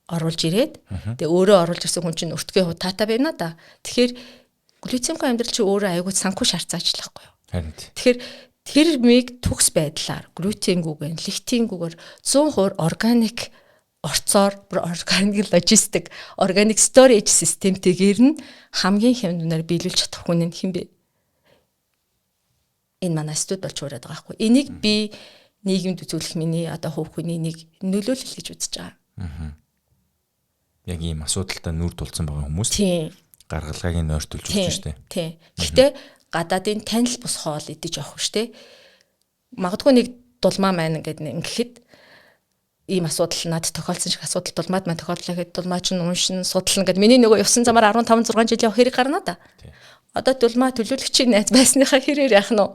Speaker 1: оруулж ирээд тэгээ өөрөө оруулж ирсэн хүн чинь өртгөө таатай байна да. Тэгэхээр глюцингүй амьдрал чи өөрөө аягүй санхүү шаарцаач л байхгүй юу.
Speaker 2: Харин.
Speaker 1: Тэгэхээр тэр мийг төгс байдлаар глютенгүүгээр, лектингүүгээр 100% органик орцоор органик логистик, органик storage системтэйгээр нь хамгийн хямд үнээр биелүүлж чадах хүн нь хэн бэ? Энэ манай студ болж ураад байгаа байхгүй. Энийг би нийгэмд үзүүлэх миний одоо хувь хүний нэг нөлөөлөл гэж үзэж байгаа.
Speaker 2: Яг ийм асуудалтай нүүр тулцсан байгаа хүмүүс гаргалгааг нь ойртуулж өгч штэ.
Speaker 1: Тийм. Гэхдээ гадаадын танил бус хоол идэж явах штэ. Магадгүй нэг дулмаа маань ингээд ингэхэд ийм асуудал надад тохиолдсон шиг асуудал дулмаад маань тохиолдлоо гэхэд дулмаа чинь уншин судлана гэд миний нөгөө явсан замаар 15 6 жил явах хэрэг гарна да. Одоо дулмаа төлөөлөгчийн найз байсныхаа хэрээр яах нь вэ?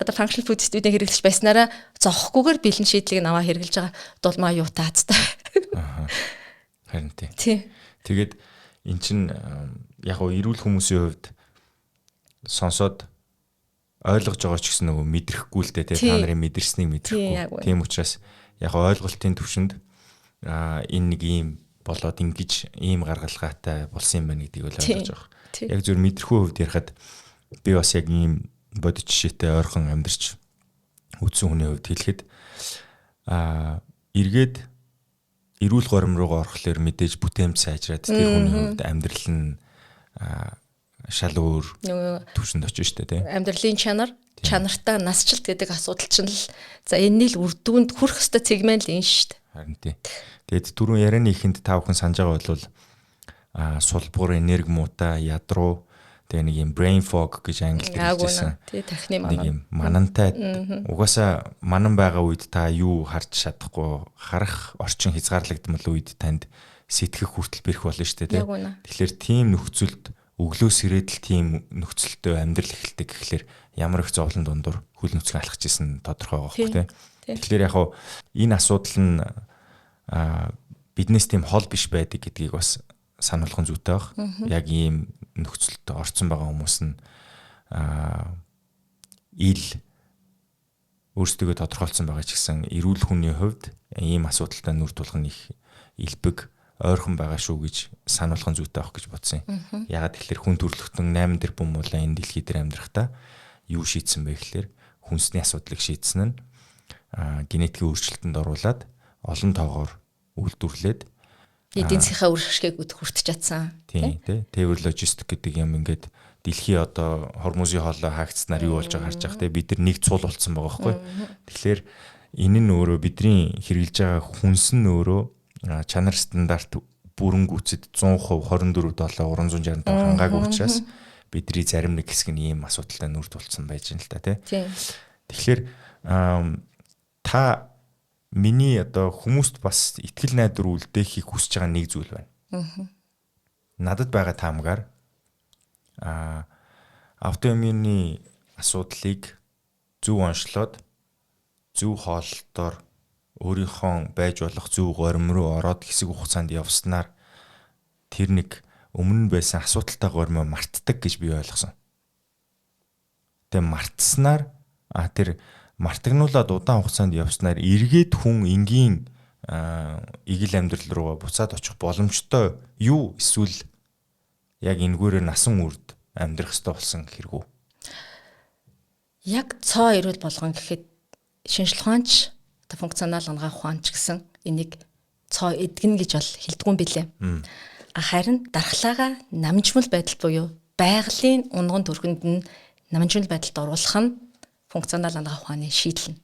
Speaker 1: Одоо functional food студийн хэрэглэж байснараа зовхгүйгээр бэлэн шийдлийг наваа хэрэглэж байгаа дулмаа юу таацтай.
Speaker 2: Харин тий. Тэгээд эн чин яг гоо эрүүл хүмүүсийн хувьд сонсоод ойлгож байгаа ч гэсэн нөгөө мэдрэхгүй л дээ тий, та нарын мэдэрснийг мэдрэхгүй. Тийм учраас яг ойлголтын төвшөнд энэ нэг ийм болоод ингэж ийм гаргалгаатай болсон юм байна гэдгийг бол ойлгож байгаа. Яг зөв мэдрэхүй хувьд ярихад би бас яг ийм бодит жишээтэй ойрхон амьдарч үдсэн хүний хувьд хэлэхэд эргээд эрүүл горим руугаа орохлоор мэдээж бүтээмж сайжраад тэр хүний хувьд амьдрал нь шал өөр түвшинд очиж штэ тий.
Speaker 1: Амьдралын чанар, чанартай насжилт гэдэг асуудал чинь л за энэний л үр дүнд хүрэх ёстой сегмент л энэ штэ.
Speaker 2: Харин тий. Тэгээд түрүүн ярианы ихэнд та бүхэн санаж байгаа бол сулбуур, энерги муутай, ядруу, тэгээ нэг юм brain fog гэж англиар
Speaker 1: хэлжсэн. Тий, тархины
Speaker 2: манан. Нэг юм манантай. Угаасаа манан байгаа үед та юу харж чадахгүй, харах орчин хязгаарлагдмал үед танд сэтгэх хүртэл бэрх болно шүү дээ, тий. Тэгэхээр тийм нөхцөлд өглөөс ирээд л тийм нөхцөлтөө амьдрал эхэлдэг гэхлээр ямар их зовлон дундуур хөл нүцгэн алхаж исэн тодорхой байгаа байхгүй, тий. Тэгэхээр яг хав энэ асуудал нь биднээс тийм хол биш байдаг гэдгийг бас сануулах нь зүйтэй баг. Яг ийм нөхцөлд орцсон байгаа хүмүүс нь ил өөрсдөө тодорхойлцсон байгаа ч гэсэн эрүүл хүний хувьд ийм асуудалтай нүр тулах нь их элбэг ойрхон байгаа шүү гэж сануулах нь зүйтэй байх гэж бодсон юм. Ягаад тэгэхээр хүн төрөлхтөн 8 тэрбум муулаа энэ дэлхий дээр амьдрахдаа юу шийдсэн бэ гэхлээр хүнсний асуудлыг шийдсэн нь генетикийн өөрчлөлтөнд оруулаад олон тоогоор үйлдвэрлээд
Speaker 1: эдийн засгийнхаа үр ашгийг хүртэж чадсан.
Speaker 2: Тийм тий. Тээвэр логистик гэдэг юм ингээд дэлхий одоо Хормузын хоолой хаагдсанаар юу болж байгааг харж байгаа тий. Бид нар нэг цул болцсон байгаа байхгүй. Тэгэхээр энэ нь өөрөө бидний хэрэглэж байгаа хүнс нь өөрөө чанар стандарт бүрэн гүйцэд 100% 24 7 365 хангаагүй учраас бидний зарим нэг хэсэг нь ийм асуудалтай нүр тулцсан байж байна л та тий. Тэгэхээр та миний одоо хүмүүст бас итгэл найдвар үлдээхийг хүсэж байгаа нэг зүйл байна. Надад байгаа таамгаар аутоиммуны асуудлыг зөв онцлоод зөв хооллолтоор өөрийнхөө байж болох зөв горим руу ороод хэсэг хугацаанд явснаар тэр нэг өмнө нь байсан асуудалтай горимоо мартдаг гэж би ойлгосон. Тэгээ мартснаар тэр мартагнуулаад удаан хугацаанд явснаар эргээд хүн энгийн эгэл амьдрал руугаа буцаад очих боломжтой юу эсвэл яг энгүүрээр насан үрд амьдрах ёстой болсон хэрэг үү?
Speaker 1: Яг цоо эрүүл болгон гэхэд шинжлэх ухаанч функционал анагаах ухаан ч гэсэн энийг цоо эдгэн гэж бол хэлдэггүй юм билээ. Харин дархлаагаа намжмал байдал буюу байгалийн унган төрхөнд нь намжмал байдалд оруулах нь функционал анагаах ухааны шийдэл нь.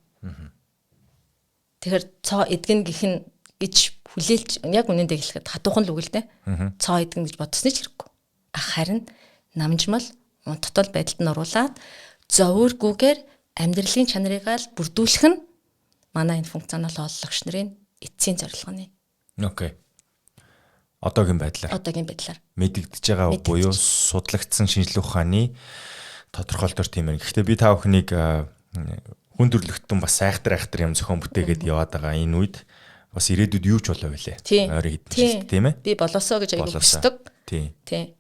Speaker 1: Тэгэхээр цоо эдгэн гэх нь гэж хүлээлж яг үнэндээ хэлэхэд хатуухан л үг л дээ. Цоо эдгэн гэж бодсоны ч хэрэггүй. Харин намжмал унттал байдалд нь оруулаад зовооргүйгээр амьдралын чанарыг л бүрдүүлэх нь манай энэ функционал хооллогч нарын эцсийн зорилго нь.
Speaker 2: Окей. Одоогийн байдлаар.
Speaker 1: Одоогийн байдлаар.
Speaker 2: Мэдэгдэж байгаа буюу судлагдсан шинжлэх ухааны тодорхойлолтоор тийм байна. Гэхдээ би та бүхнийг хүн төрөлхтөн бас сайхтар айхтар юм зохион бүтээгээд яваад байгаа энэ үед бас ирээдүйд юу ч болоо билээ. Ойрын хэдэн жил тийм ээ.
Speaker 1: Би болоосоо гэж аягүй хүсдэг.
Speaker 2: Тийм.
Speaker 1: Тийм.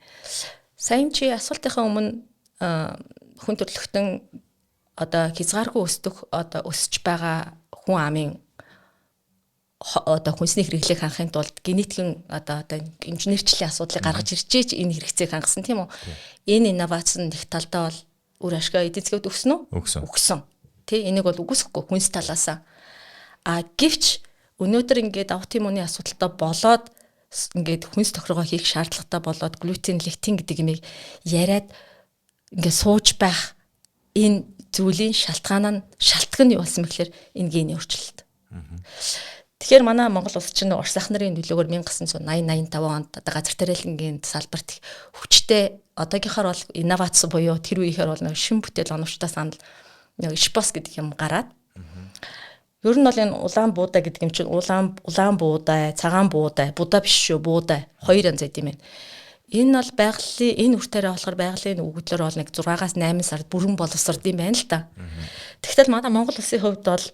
Speaker 1: Сайн чи асуултынхаа өмнө хүн төрөлхтөн одоо хязгааргүй өсдөх одоо өсөж байгаа хүн амын одоо хүнсний хэрэглээг хангахын тулд генетикийн одоо инженерчлийн асуудлыг гаргаж иржээч энэ хэрэгцээг хангасан тийм үү? Энэ инновац нь их талдаа бол үр ашгаа эдийн засгад өгсөн үү?
Speaker 2: Өгсөн.
Speaker 1: Тэ энийг бол үгүйсэхгүй хүнс талаасаа. А гэвч өнөөдөр ингээд аутоиммуны асуудалтай болоод ингээд хүнс тохиргоо хийх шаардлагатай болоод глютен, лектин гэдэг юмыг яриад ингээд сууж байх энэ зүйлийн шалтгаан нь шалтган нь юу болсон бэ гэхээр энэ гений өөрчлөлт. Тэгэхээр манай Монгол улс чинь Орос ах нарын нөлөөгөөр 1980 85 онд одоо газар тариалангийн салбарт хүчтэй одоогийнхоор бол инновац буюу тэр үеийнхээр бол нэг шин бүтээл оновчтой санал нэг шпос гэдэг юм гараад. Ер нь бол энэ улаан буудай гэдэг юм чинь улаан буудай, цагаан буудай, будаа биш шүү, буудай хоёр янз байд юм байна. Энэ бол байгалийн энэ үр тариа болохоор байгалийн өгөгдлөөр бол нэг 6-аас 8 сард бүрэн боловсрод юм байна л та. Тэгтэл манай Монгол улсын хувьд бол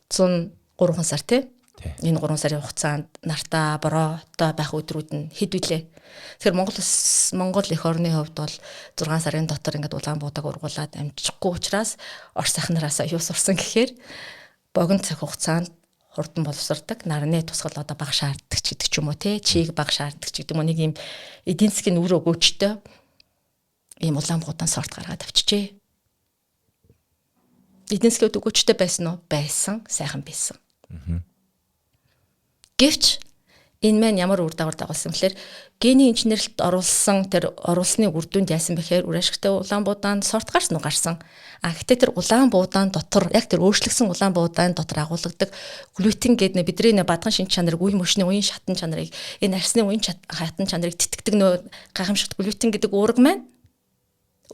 Speaker 1: 103 сар тий. Энэ 3 сарын хугацаанд нартаа, бороотой байх өдрүүд нь хэд вүлээ. Тэгэхээр Монгол эх орны хувьд бол 6 сарын дотор ингээд улаан буудаг ургуулад амжихгүй учраас Орос ах нараас юу сурсан гэхээр богино цаг хугацаанд хурдан боловсрдог нарны тусгал одоо баг шаарддаг ч гэдэг ч юм уу те, чиг баг шаарддаг ч гэдэг юм уу, нэг юм эдийн засгийн үр өгөөжтэй ийм улаан буудан сорт гаргаад авчижээ. Эдийн засгийн өгөөжтэй байсан уу? Байсан, сайхан байсан. Гэвч энэ маань ямар үр дагавар дагуулсан гэхээр гений инженерлэлт оруулсан тэр оруулсны үр дүнд яасан бэхээр үр ашигтай улаан буудаан сорт гарсан уу? Гарсан. А гэхдээ тэр улаан буудаан дотор яг тэр өөрчлөгдсөн улаан буудаан дотор агуулгадаг глютен гэдэг нэ бидний нэ бадган шинж чанарыг, үе мөшний уян шатан чанарыг, энэ арсны уян хатан чанарыг тэтгэдэг нөө гайхамшигт глютен гэдэг уураг маань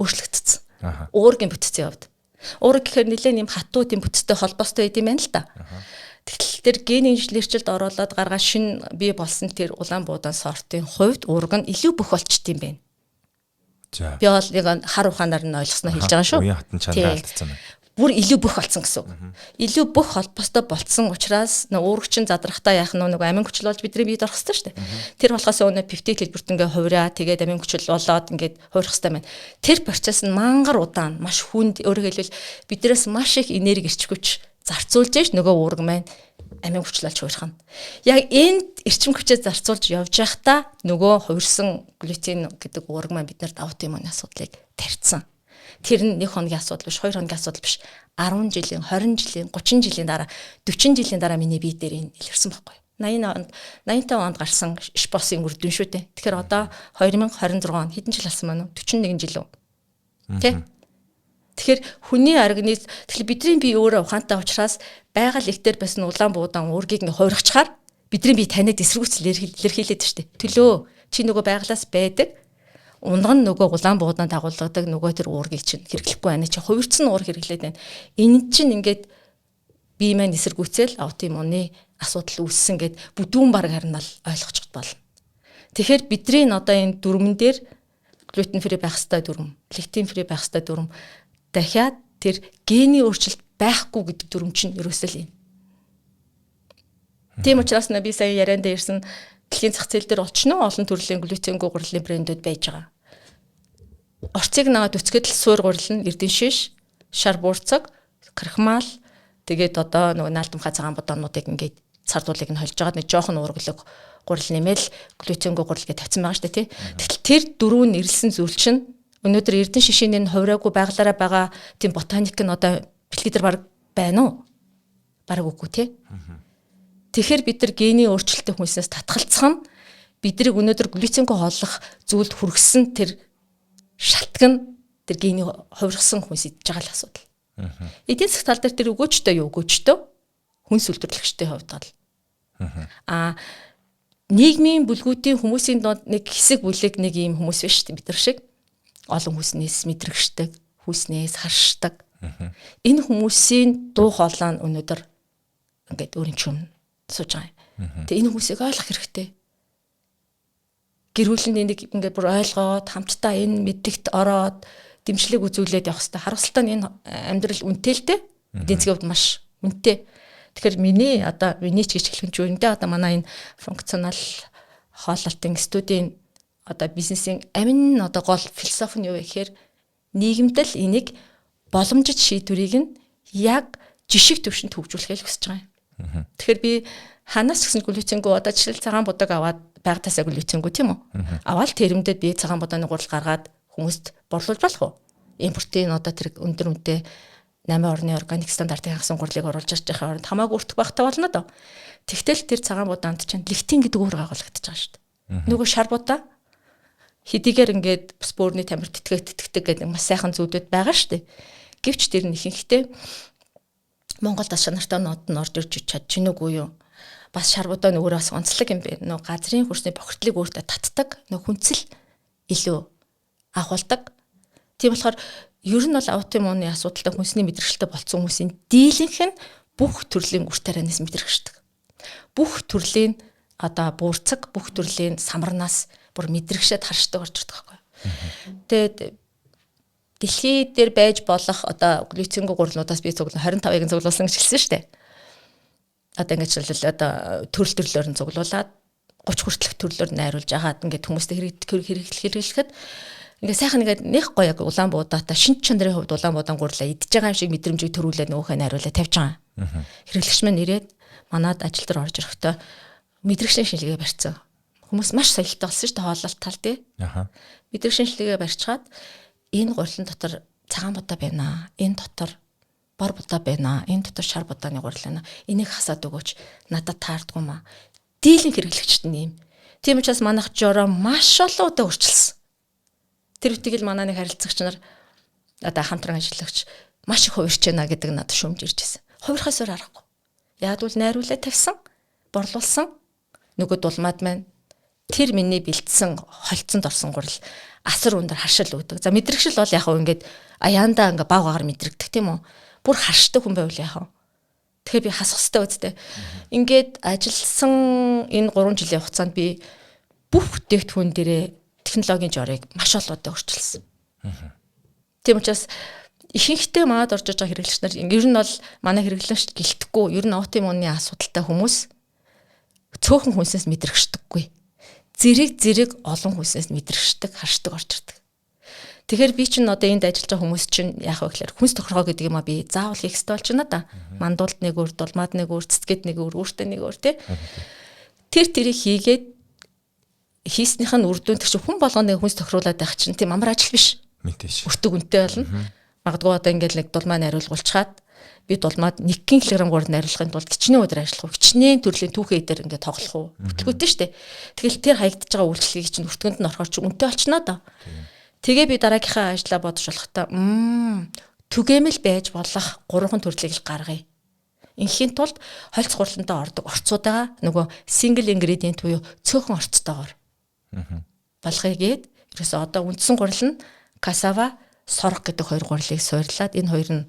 Speaker 1: өөрчлөгдсөн. Уургийн бүтцийн хувьд. Уураг гэхээр нэлээд юм хатуу тийм бүтцтэй холбоостой байд юм байна л та. Тэгтэл тэр гений инженерчлэлд оруулаад гаргаа шин бий болсон тэр улаан буудаан сортын хувьд уураг нь илүү бөх болчт юм байна.
Speaker 2: За.
Speaker 1: Би бол нэг хар ухаанаар нь ойлгосноо хэлж байгаа шүү.
Speaker 2: Уян хатан чанараа алдсан байна.
Speaker 1: Бүр илүү бөх болсон гэсэн үг. Илүү бөх холбоостой болцсон учраас уураг чинь задрахтаа яах нь нөгөө амин хүчил болж бидний биед орох хэрэгтэй шүү дээ. Тэр болохоос өнөө пептид хэлбэрт ингээ хувираа тэгээд амин хүчил болоод ингээд хувирах хэрэгтэй байна. Тэр процесс нь мангар удаан, маш хүнд, өөрөөр хэлбэл биднээс маш их энерги эрч хүч зарцуулж яш нөгөө уураг маань амин хүчлэлж хувирах нь. Яг энд эрчим хүчээ зарцуулж явж байхдаа нөгөө хувирсан глютен гэдэг уураг маань биднэрт аутоиммун асуудлыг тарьсан. Тэр нь 1 хоногийн асуудал биш, 2 хоногийн асуудал биш. 10 жилийн, 20 жилийн, 30 жилийн дараа, 40 жилийн дараа миний бие дээр энэ илэрсэн байхгүй юу? 80 онд, 85 онд гарсан шпосын үр дүн шүү дээ. Тэгэхээр одоо 2026 он хэдэн жил болсон маань вэ? 41 жил үү? Тэ? Тэгэхээр хүний организм, тэгэхээр бидний бие өөрөө ухаантай учраас байгаль ихтер байсан улаан буудаан уургийг ингээ хувиргачаар бидний бие таниад эсэргүүцэл илэрхийлээд штэ. Төлөө чи нөгөө байгалаас байдаг унган нөгөө улаан буудаан дагуулгадаг нөгөө тэр уургийг чинь хэрэглэхгүй байна. Чи хувирцсан уур хэрэглээд байна. Энэ чинь ингээд бие маань эсэргүүцэл аутоиммуны асуудал үүссэн гэд бүдүүн баг харин л ойлгочих болно. Тэгэхээр бидний одоо энэ дүрмэн дээр глютен фри байх ёстой дүрм, лектин фри байх ёстой дүрм, дахиад тэр гений өөрчлөлт байхгүй гэдэг дүрм чинь ерөөсөө л юм. Тийм учраас би сая ярианд ирсэн дэлхийн зах зээл дээр олчно олон төрлийн глютенгүй гурилын брэндүүд байж байгаа. Орцыг нагаад үцгээд л суур гурил нь эрдэн шиш, шар буурцаг, крахмал, тэгээд одоо нөгөө наалдамхай цагаан будаануудыг ингээд цардуулыг нь холж байгаа нэг жоохон уурглаг гурил нэмэл глютенгүй гурил гэж тавьсан байгаа шүү дээ тий. Тэгтэл тэр дөрөв нэрлсэн зүйл чинь өнөөдөр эрдэн шишийн энэ хувираагүй байгалаараа байгаа тийм ботаник нь одоо дэлхий дээр баг байна уу? Бараг үгүй тий. Тэгэхээр бид нар гений өөрчлөлттэй хүнснээс татгалцах нь биднийг өнөөдөр глютенгүй хооллох зүйлд хүргэсэн тэр шалтгаан нь тэр гений хувиргасан хүнс идэж байгаа л асуудал. Эдийн засаг тал дээр тэр өгөөчтэй юу өгөөчтэй хүнс үйлдвэрлэгчдийн хувьд бол. Аа нийгмийн бүлгүүдийн хүмүүсийн дунд нэг хэсэг бүлэг нэг ийм хүмүүс биш бид нар шиг олон хүснээс мэдрэгчдэг, хүснээс харшдаг. Энэ хүмүүсийн дуу хоолой нь өнөөдөр ингээд өөрийн ч юм сууж байгаа юм. Тэгээ энэ хүмүүсийг ойлгох хэрэгтэй. Гэр бүл нь энийг ингээд бүр ойлгоод хамтдаа энэ мэддэгт ороод дэмжлэг үзүүлээд явах хэрэгтэй. Харамсалтай нь энэ амьдрал үнэтэй л дээ. Эдийн засгийн хувьд маш үнэтэй. Тэгэхээр миний одоо миний ч гэж хэлэх нь үүндээ одоо манай энэ функционал хооллолтын студийн одоо бизнесийн амин одоо гол философи нь юу вэ гэхээр нийгэмд л энийг боломжит шийдвэрийг нь яг жишг төвшөнд хөгжүүлэхээ л хүсэж байгаа юм. Тэгэхээр би ханаас ч гэсэн глютенгүй одоо жишээл цагаан будаг аваад байгатаасаа глютенгүй тийм үү? Аваад тэрэмдэд би цагаан будааны гурал гаргаад хүмүүст борлуулж болох уу? Импортын одоо тэр өндөр үнэтэй 8 орны органик стандартыг хангасан гурлыг оруулж ирж байгаа оронд хамаагүй өртөх багтаа болно доо. Тэгтэл тэр цагаан будаанд чинь лектин гэдэг үр агуулгадж байгаа шүү дээ. Нөгөө шар будаа хэдийгээр ингээд бас бөөрний тамир тэтгэх тэтгэдэг гэдэг маш сайхан зүйлүүд байгаа шүү дээ. Гэвч тэр нь ихэнхдээ Монголд бас чанартай нод нь орж ирж чадж гинүгүй юу? Бас шар будаа нь өөрөө бас онцлог юм байна. Нөгөө газрын хөрсний бохирдлыг өөртөө татдаг. Нөгөө хүнцэл илүү агуулдаг. Тийм болохоор ер нь бол аутоиммуны асуудалтай хүнсний мэдрэгчлээ болцсон хүмүүсийн дийлэнх нь бүх төрлийн үр тарианаас мэдрэгчдэг. Бүх төрлийн одоо буурцаг, бүх төрлийн самарнаас бүр мэдрэгшээд харшдаг орж ирдэг байхгүй. Тэгээд дэлхий дээр байж болох одоо глюцингүй гурлнуудаас би цуглаа 25-ыг нь цуглуулсан гэж хэлсэн шүү дээ. Одоо ингэж л одоо төрөл төрлөөр нь цуглуулад 30 хүртэлх төрлөөр найруулж агаад ингээд хүмүүстэй хэрэглэхэд ингээ сайхан ингээд нэх гоё яг улаан буудаатай шинж чанарын хувьд улаан буудаан гурлаа идж байгаа юм шиг мэдрэмжийг төрүүлээд нөгөөхөө найруулаад тавьж байгаа. Хэрэглэгч маань ирээд манад ажил дээр орж ирэхдээ мэдрэгчний шинжилгээ барьцсан. Хүмүүс маш соёлтой болсон шүү дээ хооллолт тал тий. Мэдрэг шинжилгээ барьчаад энэ гурлан дотор цагаан будаа байна. Энэ дотор бор будаа байна. Энэ дотор шар будааны гурил байна. Энийг хасаад өгөөч. Надад таардгүй маа. Дийлэн хэрэглэгчд нь юм. Тийм учраас манайх жороо маш олон удаа өөрчилсөн. Тэр үтгийг л манай нэг харилцагч нар одоо хамтран ажиллагч маш их хувирч байна гэдэг надад шүүмж ирж байсан. Хувирхаас өөр аргагүй. Яг бол найруулаад тавьсан, борлуулсан нөгөө дулмаад маань тэр миний бэлдсэн холцонд орсон гурил асар өндөр харшил өгдөг. За мэдрэгшил бол яг хөө ингээд аяандаа ингээ баг багаар мэдрэгдэх тийм үү? Бүр харшдаг хүн байвал яг хөө. Тэгэхээр би хасах хэрэгтэй үстэй. Ингээд ажилласан энэ 3 жилийн хугацаанд би бүх бүтээгдэхүүн дээрээ технологийн жорыг маш олон удаа өөрчилсөн. Тийм учраас ихэнхдээ манад орж иж байгаа хэрэглэгч нар ер нь бол манай хэрэглэгч гэлтэхгүй ер нь аутоиммуны асуудалтай хүмүүс цөөхөн хүнсээс мэдрэгчдэггүй. Зэрэг зэрэг олон хүнсээс мэдрэгчдэг, харшдаг орж ирдэг. Тэгэхээр би чинь одоо энд ажиллаж байгаа хүмүүс чинь яах вэ гэхээр хүнс тохиргоо гэдэг юм а би заавал хийх ёстой болчихно да. Мандуулд нэг өөр, дулмаад нэг өөр, цэцгэд нэг өөр, өөртөө нэг өөр тий. Тэр тэрийг хийгээд хийснийх нь үр дүн тэр чинь хүн болгоно нэг хүнс тохируулаад байх чинь тийм амар ажил биш.
Speaker 2: Мэдээж.
Speaker 1: Өртөг үнэтэй болно. Магадгүй одоо ингээл нэг дулмаа найруулгуулчаад би дулмаад 1 кг гурал найруулахын тулд хичнээн өдөр ажиллах уу? Хичнээн төрлийн түүхээ дээр ингээд тоглох уу? Бүтлгүүтэн штэ. Тэгэл тэр хаягдж байгаа үйлчлэгийг чинь өртгөнд нь орохоор чи үнэтэй болчихно доо. Тэгээ би дараагийнхаа ажлаа бодож болохтой түгээмэл байж болох гурван төрлийг л гаргая. Инхийн тулд хольц гурлантаа ордог орцуудаа нөгөө single ingredient буюу цөөхөн орцтойгоор болгоё гээд ерөөсөө одоо үндсэн гурил нь касава, сорог гэдэг хоёр гурлыг суурлаад энэ хоёр нь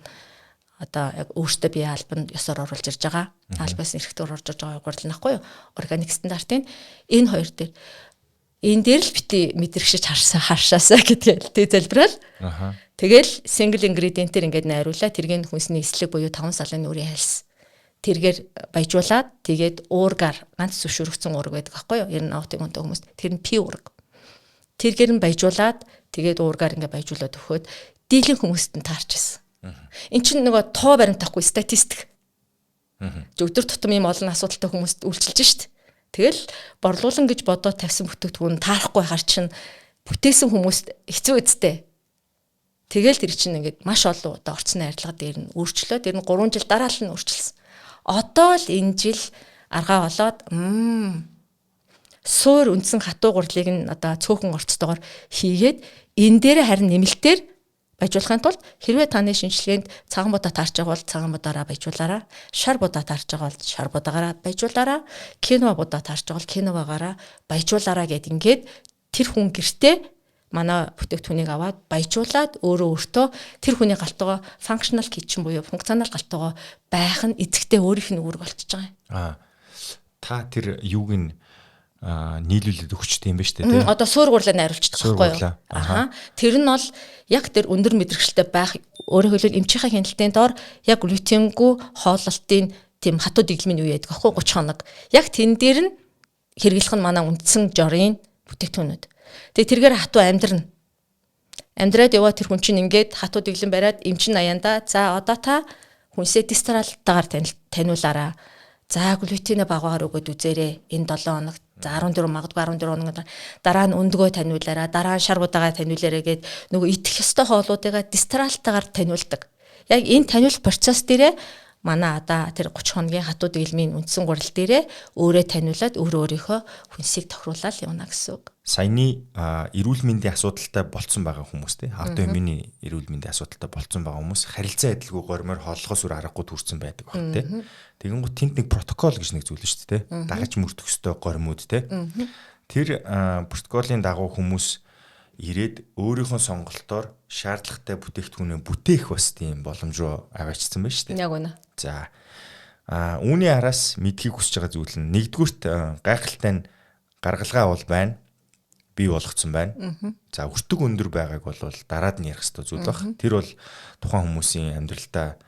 Speaker 1: одоо яг өөртөө бие албанд ёсоор оруулж ирж байгаа. Албаас эрхтээр орж ирж байгаа гурил нахгүй юу? Органик стандартын энэ хоёр дээр энэ дээр л бити мэдрэгшиж харшаа харшаасаа гэдгээл тэ залбираал. Тэгэл single ingredient-ээр ингээд найруулаа. Тэргийн хүнсний эслэг буюу 5 салын нүрийн хальс тэргээр баяжуулаад тэгээд уургаар ганц зөвшөөрөгдсөн уург байдаг аахгүй юу? Ер нь аутоиммунтай хүмүүст тэр нь пи уург. Тэргээр нь баяжуулаад тэгээд уургаар ингээд баяжуулаад өгөхөд дийлэн хүмүүст нь таарч ирсэн. Эн чинь нөгөө тоо баримтахгүй статистик. Өдөр тутам ийм олон асуудалтай хүмүүст үйлчилж шít. Тэгэл борлуулан гэж бодоод тавьсан бүтээгдэхүүн таарахгүй хар чинь бүтээсэн хүмүүст хэцүү үсттэй. Тэгэл тэр чинь ингээд маш олон удаа орцны арилга дээр нь өөрчлөөд тэр нь 3 жил дараа л нь өөрчилсөн. Одоо л энэ жил аргаа болоод суур үндсэн хатуу гурлыг нь одоо цөөхөн орцтойгоор хийгээд энэ дээр харин нэмэлтээр баяжуулахын тулд хэрвээ таны шинжилгээнд цагаан будаа таарч байгаа бол цагаан будаараа баяжуулаарай. Шар будаа таарч байгаа бол шар будаагаараа баяжуулаарай. Киноа будаа таарч байгаа бол киноагаараа баяжуулаарай гэд ингээд тэр хүн гэртээ манай бүтээгдэхүүнийг аваад баяжуулаад өөрөө өөртөө тэр хүний галтуугаа functional kitchen буюу функционал галтуугаа байх нь эцэгтэй өөрийнх нь үүрэг болчихж байгаа юм.
Speaker 2: Аа та тэр юуг нь нийлүүлээд өгчтэй юм ба штэ тий.
Speaker 1: Одоо суур гурлаа найруулчихдаг байхгүй юу? Аа. Тэр нь бол яг тэр өндөр мэдрэгчлээ байх өөрөөр хэлбэл эмчийнхээ хяналтын доор яг глютенгүй хооллолтын тийм хатуу дэглэмийн үе яадаг байхгүй 30 хоног. Яг тэн дээр нь хэрэглэх нь манай үндсэн жорын бүтээгдэхүүнүүд. Тэгээ тэргээр хатуу амьдрна. Амьдраад яваа тэр хүн чинь ингээд хатуу дэглэм бариад эмчин аяндаа за одоо та хүнсээ дистралтаагаар таниулаараа. За глютенэ багаагаар өгөөд үзээрэй. Энэ 7 хоногт за 14 магадгүй 14 хоног дараа нь өндгөө таниулаараа, дараа нь шар будаага таниулаарай гэд нөгөө итгэх ёстой хоолуудыгаа дистралтаагаар таниулдаг. Яг энэ таниулах процесс дээрээ Манай одоо тэр 30 хоногийн хатуу дэглэмийн үндсэн гурил дээрээ өөрөө таниулаад өөрөө өөрийнхөө хүнсийг тохируулаад явна гэсэн үг.
Speaker 2: Саяны эрүүл мэндийн асуудалтай болцсон байгаа хүмүүс те аутоиммуны эрүүл мэндийн асуудалтай болцсон байгаа хүмүүс харилцан адилгүй гормоор хооллохоос үр аргагүй төрсэн байдаг баг те. Тэгэнгүүт тэнд нэг протокол гэж нэг зүйл шүү дээ те. Дагаж мөрдөх ёстой гормууд те. Тэр протоколын дагуу хүмүүс ирээд өөрийнхөө сонголтоор шаардлагатай бүтээгдэхүүнээ бүтээх бас тийм боломж руу аваачсан байна шүү дээ.
Speaker 1: Яг үнэ.
Speaker 2: За. Үүний араас мэдхийг хүсэж байгаа зүйл нь нэгдүгüрт гайхалтай нь гаргалгаа бол байна. Бий болгоцсон байна. За өртөг өндөр байгааг бол дараад нь ярих хэрэгтэй зүйл баг. Тэр бол тухайн хүмүүсийн амьдралдаа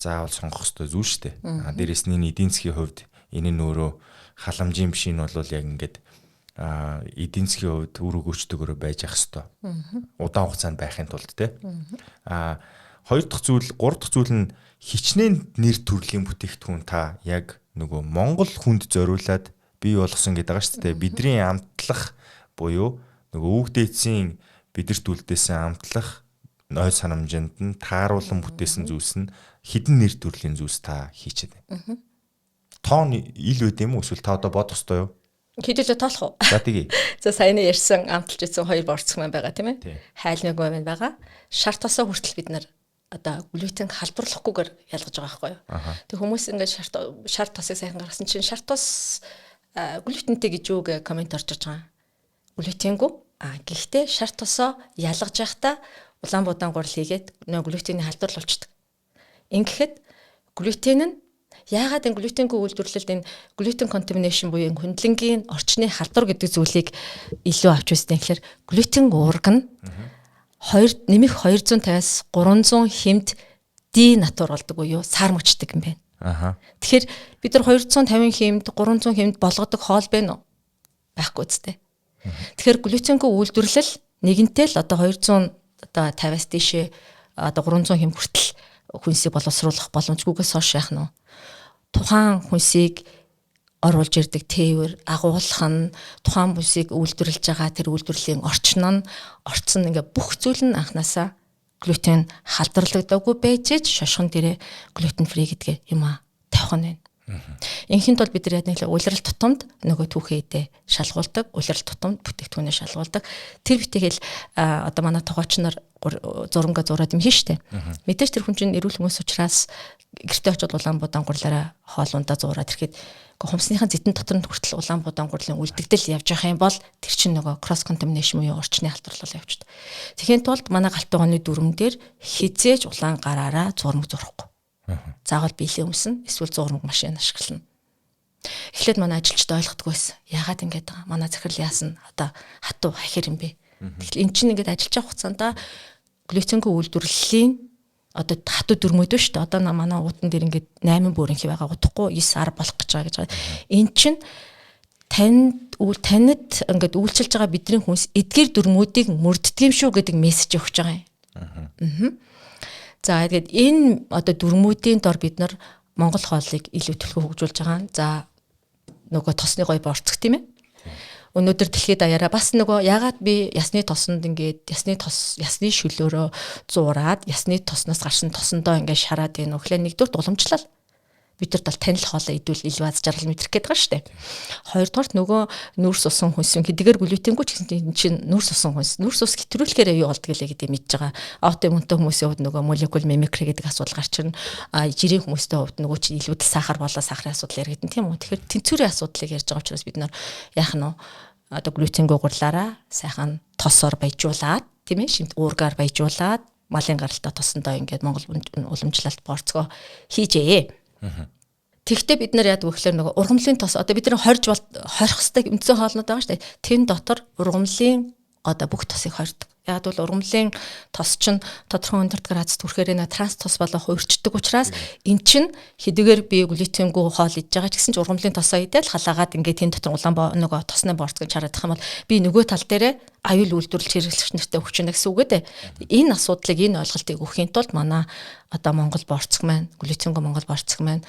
Speaker 2: заавал сонгох хэрэгтэй зүйл шүү дээ. Дээрээс нь эдийн засгийн хувьд энэ нь өөрөө халамжийн биш энэ бол яг ингээд эдийн засгийн хувьд үр өгөөчтэйгөөрөө байж ах хэвээр. Удаан хугацаанд байхын тулд те. Хоёр дахь зүйл, гурав дахь зүйл нь хичнээн нэр төрлийн бүтээгдэхүүн та яг нөгөө Монгол хүнд зориулаад бий болгосон гэдэг байгаа шүү дээ. Бидний амтлах буюу нөгөө өвөг дээдсийн бидэрт үлдээсэн амтлах ной санамжинд нь тааруулан бүтээсэн зүйлс нь хідэн нэр төрлийн зүйлс та хийчихэд байна. Тоон ил байд юм уу эсвэл та одоо бодох ёстой юу?
Speaker 1: Хэдүүлээ тоолох уу?
Speaker 2: За тэгье.
Speaker 1: За саяны ярьсан амталж ирсэн хоёр борцох маань байгаа тийм ээ. Хайлмаг маань байгаа. Шар тосоо хүртэл бид нар одоо глютен халдварлахгүйгээр ялгаж байгаа байхгүй юу? Тэг хүмүүс ингээд шар тосыг сайхан гаргасан чинь шар тос глютентэй гэж юу гэ коммент орж иж байгаа. Глютенгүй. Гэхдээ шар тосоо ялгаж явахдаа улаан будаан гурил хийгээд нөө глютений халдвар болчдөг. Ингэхэд глютен нь яагаад энэ глютенгүй үйлдвэрлэлд энэ глютен contamination буюу хөндлөнгийн орчны халдвар гэдэг зүйлийг илүү авч үздэг юм гэхээр глютен уурга нь 2 нэмэх 250-аас 300 хэмт денатур болдог буюу сар мөчдөг юм байна. Тэгэхээр бид нар 250 хэмт 300 хэмт болгодог хоол байна уу? Байхгүй үстэй. Тэгэхээр глютенгүй үйлдвэрлэл нэгэнтээ л одоо 200 одоо 50-аас дээшээ одоо 300 хэм хүртэл хүнсийг боловсруулах боломжгүйгээс хойш яах нь вэ? Тухайн хүнсийг оруулж ирдэг тээвэр, агуулах нь, тухайн хүнсийг үйлдвэрлэж байгаа тэр үйлдвэрлэлийн орчин нь, орцсон ингээ бүх зүйл нь анханасаа глютен халдварлагдаагүй байж ч шошгон дээрээ глютен фри гэдгээ юм а тавих нь байна. Инхийн тулд бид нар яг нэг улирал тутамд нөгөө түүхээдээ шалгуулдаг, улирал тутамд бүтээгдэхүүнээ шалгуулдаг. Тэр битэгээл одоо манай тогооч нар зуранга зураад юм хийн штэ. Мэдээж тэр хүн чинь эрүүл хүмүүс учраас гэртээ очиод улаан будаан гурлаараа хоолундаа зуураад ирэхэд хумсныхаа зэтэн дотор нь хүртэл улаан будаан гурлын үлдэгдэл явж явах юм бол тэр чинь нөгөө cross contamination буюу орчны халдварлал явчихдаг. Тэгэхин тулд манай галт тугааны дүрм дээр хизээж улаан гараараа зурмаг зурахгүй. Заавал биелээ өмснө эсвэл зурмаг машин ашиглана. Эхлээд манай ажилчид ойлгохгүй байсан. Яагаад ингэж байгаа? Манай захирал яасан? Одоо хатуу хахир юм бэ? Тэгэхээр эн чинь ингээд ажиллаж байгаа хугацаанд глютенгүй үйлдвэрлэлийн одоо хатуу дүрмүүд шүү дээ. Одоо манай уудан дээр ингээд 8 бүрэнхий байгаа. Удахгүй 9 10 болох гэж байгаа гэж байгаа. Эн чинь танид ингээд үйлчилж байгаа бидний хүнс эдгээр дүрмүүдийг мөрддөг юм шүү гэдэг мессеж өгч байгаа юм. За тэгээд энэ одоо дүрмүүдийн дор бид нар Монгол хоолыг илүү төлхөө хөгжүүлж байгаа. За нөгөө тосны гой борцох тийм ээ. Өнөөдөр дэлхийд даяараа бас нөгөө ягаад би ясны тосонд ингээд ясны тос ясны шөлөөрөө зуураад ясны тосноос гарсан тосондоо ингээд шараад байна. Өглөө нэгдүгürt уламжлал бид нар бол танил хоолой идвэл илүү аз жаргал мэдрэх гээд байгаа шүү дээ. Хоёрдугаарт нөгөө нүүрс усан хүнс хэдийгээр глютенгүй ч гэсэн чинь нүүрс усан хүнс нүүрс ус хэтрүүлэхээр юу болдго лээ гэдэг мэдж байгаа. Аутоиммунтай хүмүүсийн хувьд нөгөө молекул мимикри гэдэг асуудал гарч ирнэ. А жирийн хүмүүстэй хувьд нөгөө чинь илүүдэл сахар болоо сахарын асуудал яригдана тийм үү. Тэгэхээр тэнцвэрийн асуудлыг ярьж байгаа учраас бид нар яах нь вэ? Одоо глютенгүй гурлаараа сайхан тосоор баяжуулаад тийм ээ шимт уургаар баяжуулаад малын гаралтай тосондоо ингээд Монгол уламжлалт борцгоо хийжээ. Тэгвэл бид нар яадаг вэ гэхээр нөгөө ургамлын тос одоо бид нар хорж хорих хэвээр үндсэн хоолнууд байгаа шүү дээ. Тэн дотор ургамлын одоо бүх тосыг хордог. Яг бол ургамлын тос чинь тодорхой өндөр градус хүрэхээр нэ транс тос болоо хувирчдаг учраас эн чинь хэдийгээр би глютенгүй хоол идж байгаа ч гэсэн ч ургамлын тосоо идэл халаагаад ингээд тэн дотор улаан нөгөө тосны борцгийг чараад их юм бол би нөгөө тал дээрээ аюул үйлдвэрлэж хэрэглэгч нартай өгч байна гэсэн үг ээ. Энэ асуудлыг энэ ойлголтыг өгөхийн тулд манай одоо Монгол борцог маань глютенгүй Монгол борцог маань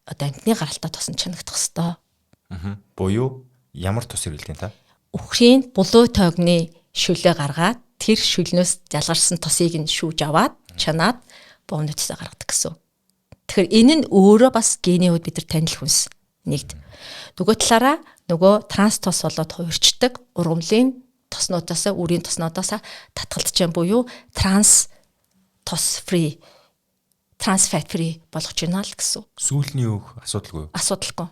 Speaker 1: одоо амьтны гаралтай тос нь чанагдах хэвээр.
Speaker 2: Буюу ямар тос хэрэглэдэг та?
Speaker 1: Үхрийн булуу тойгны шүлээ гаргаад тэр шүлнөөс ялгарсан тосыг нь шүүж аваад чанаад бовны тосоо гаргадаг гэсэн. Тэгэхээр энэ нь өөрөө бас гений хувьд бид нар танил хүнс. Нэгд. Нөгөө талаараа нөгөө транс тос болоод хувирчдаг ургамлын тоснуудаас, үрийн тоснуудаас татгалзаж байгаа буюу транс тос free, trans fat free болгож байна л гэсэн.
Speaker 2: Сүүлний өөх асуудалгүй.
Speaker 1: Асуудалгүй.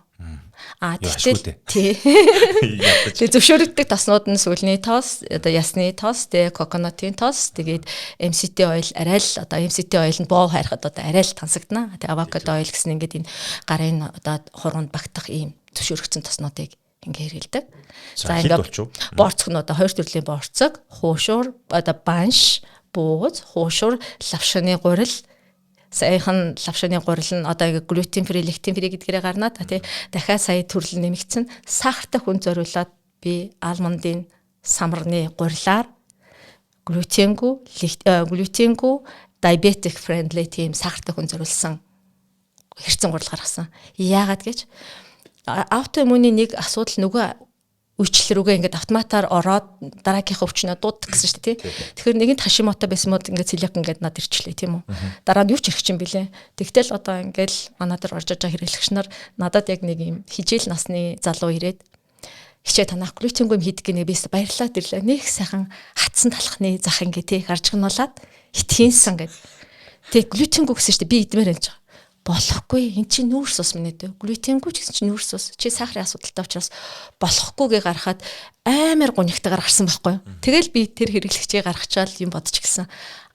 Speaker 1: А тэгтэл тий. Тэгээ зөвшөөрөгддөг тоснууд нь сүүлний тос, одоо ясны тос, тэгээ coconut ын тос, тэгээд MCT oil арай л одоо MCT oil нь боо хайрхад одоо арай л тансагдана. Тэгээ avocado oil гэсэн ингээд энэ гарын одоо хурганд багтах ийм зөвшөөрөгдсөн тоснуудыг ингээ хэрэглэдэг.
Speaker 2: За, ингээд
Speaker 1: борцог нь одоо хоёр төрлийн борцог, хуушуур, одоо банш, бууз, хуушуур, лавшаны гурил, саяхан лавшаны гурил нь одоо ингээ gluten free, lectin free гэдгээрээ гарна та, тий. Дахиад сая төрөл нэмэгдсэн. Сахартай хүн зориулаад би almond ын самарны гурилаар глютенгүй, diabetic friendly тийм сахартай хүн зориулсан хэрцэн гурил гаргасан. Яагаад гэж аутоиммуны нэг асуудал нөгөө үйлчлэл рүүгээ ингээд автоматар ороод дараагийнхаа өвчнөө дуудах гэсэн шүү дээ, тий. Тэгэхээр нэгэнт Хашимото байсан мод ингээд целиак ингээд над ирчлээ, тийм үү. Дараа нь юу ч ирэх юм бэлээ. Тэгтэл одоо ингээд манай дээр орж иж байгаа хэрэглэгч нар надад яг нэг юм хижээл насны залуу ирээд хичээ танах глютенгүй юм хийдэг гинэ, бис баярлалаа тэрлээ. Нэг сайхан хатсан талхны зах ингээ, тий, гарчгнуулаад хитхийнсэн гэд. Тэг глютенгүй гэсэн шүү дээ, би идмээр байж байгаа. Болохгүй, эн чинь нүүрс ус минь дээ. Глютенгүй ч гэсэн чинь нүүрс ус. Чи сахарын асуудалтай учраас болохгүйгээ гаргахад амар гунигтайгаар гарсан байхгүй юу. Тэгэл би тэр хэрэглэгчийг гаргачаал юм бодож гисэн.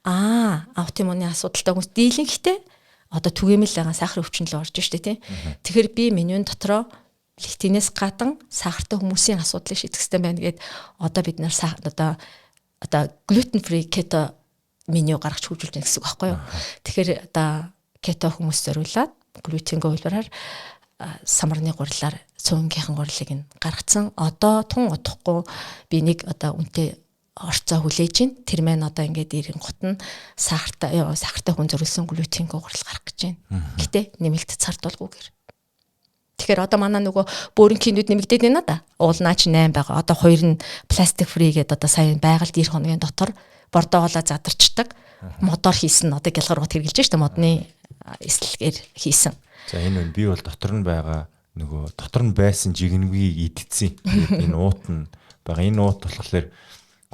Speaker 1: Аа, аутоиммуны асуудалтай хүмүүс дийлэнхтэй одоо түгээмэл байгаа сахарын өвчин л орж штэ, тий. Тэгэхээр би менюн дотроо лектинээс гадан сахартай хүмүүсийн асуудлыг шийдэх хэрэгтэй байна гэд одоо бид нар одоо gluten free keto меню гаргаж хөгжүүлж байна гэсэн үг байхгүй юу. Тэгэхээр одоо кето хүмүүс зориулаад глютенгүй хувилбараар самарны гурилаар цөөнгийнхэн гурилыг нь гаргацсан. Одоо тун удахгүй би нэг одоо үнэтэй орцоо хүлээж гин. Тэр маань одоо ингээд ирэн гут нь сахартай хүн зориулсан глютенгүй гурил гарах гэж байна. Гэтэ нэмэлт цардуулгүйгээр. Тэгэхээр одоо манай нөгөө бөөрөнхийнүүд нэмэгдээд байна да. Уулнаа чи 8 байгаа. Одоо хоёр нь plastic free гэдэг одоо сая байгальд 90 хоногийн дотор бордоогоолоо задарчдаг. Модоор хийсэн, одоо гялгар бот хэрэгжилж штэ, модны эслэгээр хийсэн.
Speaker 2: За, энэ үн би бол дотор нь байгаа нөгөө дотор нь байсан жигнэгийг идчихсэн. Энэ уут нь байгаа. Энэ уут болохоор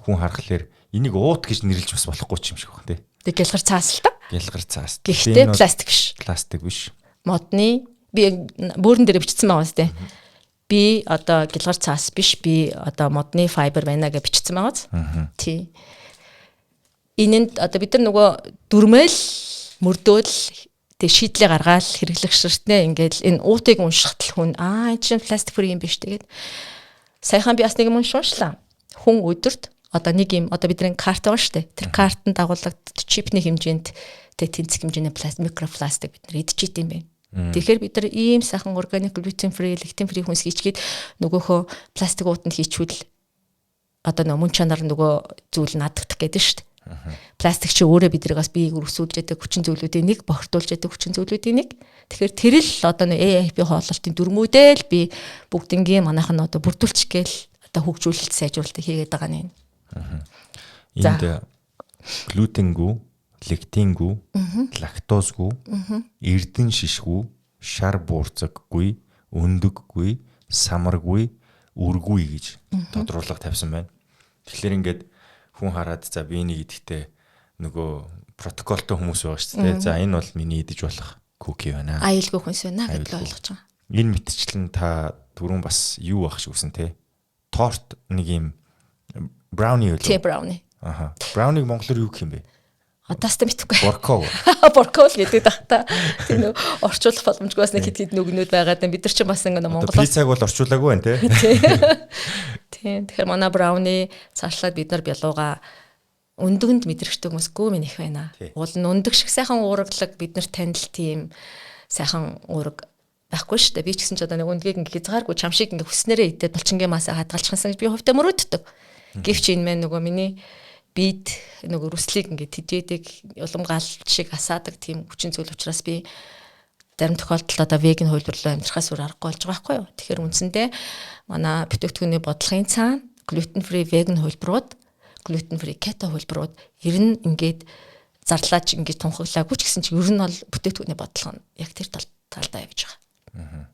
Speaker 2: хүн харахаар энийг уут гэж нэрлэж бас болохгүй ч юм шиг байна, тий.
Speaker 1: Тэг гялгар цаас л та.
Speaker 2: Гялгар цаас.
Speaker 1: Гэхдээ пластик биш.
Speaker 2: Пластик биш.
Speaker 1: Модны би бөөрн дээр бичсэн байгаа үстэй. Би одоо гялгар цаас биш, би одоо модны fiber байна гэж бичсэн байгаа биз. Тий. Энэнд одоо бид нар нөгөө дүрмэл мөрдөөл тэг шийдлээ гаргаал хэрэглэх ширтнэ ингээд энэ уутыг уншихад л хүн аа, энэ чинь plastic free юм биш. Тэгээд саяхан би бас нэг юм уншууллаа. Хүн өдөрт одоо нэг юм одоо бидний карт байгаа шүү дээ. Тэр картанд дагуулгад чипний хэмжээнд тэг тэнцэх хэмжээний пластик, микропластик бид нар идчихийт юм байна. Тэгэхээр бид нар ийм сайхан органик, gluten free, lectin free хүнс хийчгээд нөгөөхөө пластик уутанд хийчихвэл одоо нөө мөн чанар нөгөө зүйл надагдах гэдэг шүү дээ. Пластик чи өөрөө биднээс биеийг өрсүүлж яадаг хүчин зүйлүүдийн нэг, бохирдуулж яадаг хүчин зүйлүүдийн нэг. Тэгэхээр тэр л одоо нөө AIP хооллолтын дүрмүүдээ л би бүгднгийн манайх нь одоо бүрдүүлчих гээл одоо хөгжүүлэлт сайжруулалт хийгээд байгаа нь.
Speaker 2: Энд глютенгүй, лектингүй, лактозгүй, эрдэн шишгүй, шар буурцаггүй, өндөггүй, самаргүй, үргүй гэж тодруулга тавьсан байна. Тэгэхээр ингээд хүн хараад за би энийг идэхдээ нөгөө протоколтой хүмүүс байгаа шүү дээ. За, энэ бол миний идэж болох cookie байна.
Speaker 1: Аюулгүй хүнс байна гэдээ ойлгож байгаа.
Speaker 2: Энэ мэтчлэн та түрүүн бас юу ах шиг үсэн те. Торт нэг юм brownie юу?
Speaker 1: Тий, brownie.
Speaker 2: Аха. Brownie-г монголоор юу гэх юм бэ?
Speaker 1: Одоо ч мэдэхгүй.
Speaker 2: Борков.
Speaker 1: Борков л гэдэг дах та. Тэр нөө орчуулах боломжгүй бас нэг хэд хэд нүгнүүд байгаа даа. Бид нар ч бас ингээ Монголоос
Speaker 2: пиццаг бол орчуулаагүй байна те.
Speaker 1: Тийм. Тэгэхээр манай brownie цаашлаад бид нар бялууга өндөгөнд мэдрэгчдэг хүмүүс гөө минь их байна. Уул нь өндөг шиг сайхан уураглаг бид нар танил тийм сайхан уураг байхгүй шүү дээ. Би ч гэсэн ч одоо нэг өндгийг ингээ хязгааргүй чам шиг ингээ хүснээрээ идээд булчингийн масаа хадгалчихсан гэж би хувьдаа мөрөөддөг. Гэвч энэ мэн нөгөө миний бид нөгөө рүслийг ингээ тэжээдэг, улам гал шиг асаадаг тийм хүчин зүйл учраас би зарим тохиолдолд одоо веган хувилбар руу амьдрахаас өөр аргагүй болж байгаа байхгүй юу. Тэгэхээр үндсэндээ манай бүтээгдэхүүний бодлогын цаана gluten free vegan хувилбарууд, gluten free keto хувилбарууд ер нь ингээд зарлаач ингэж тунхаглаагүй ч гэсэн чи ер нь бол бүтээгдэхүүний бодлого нь яг тэр талдаа явж байгаа.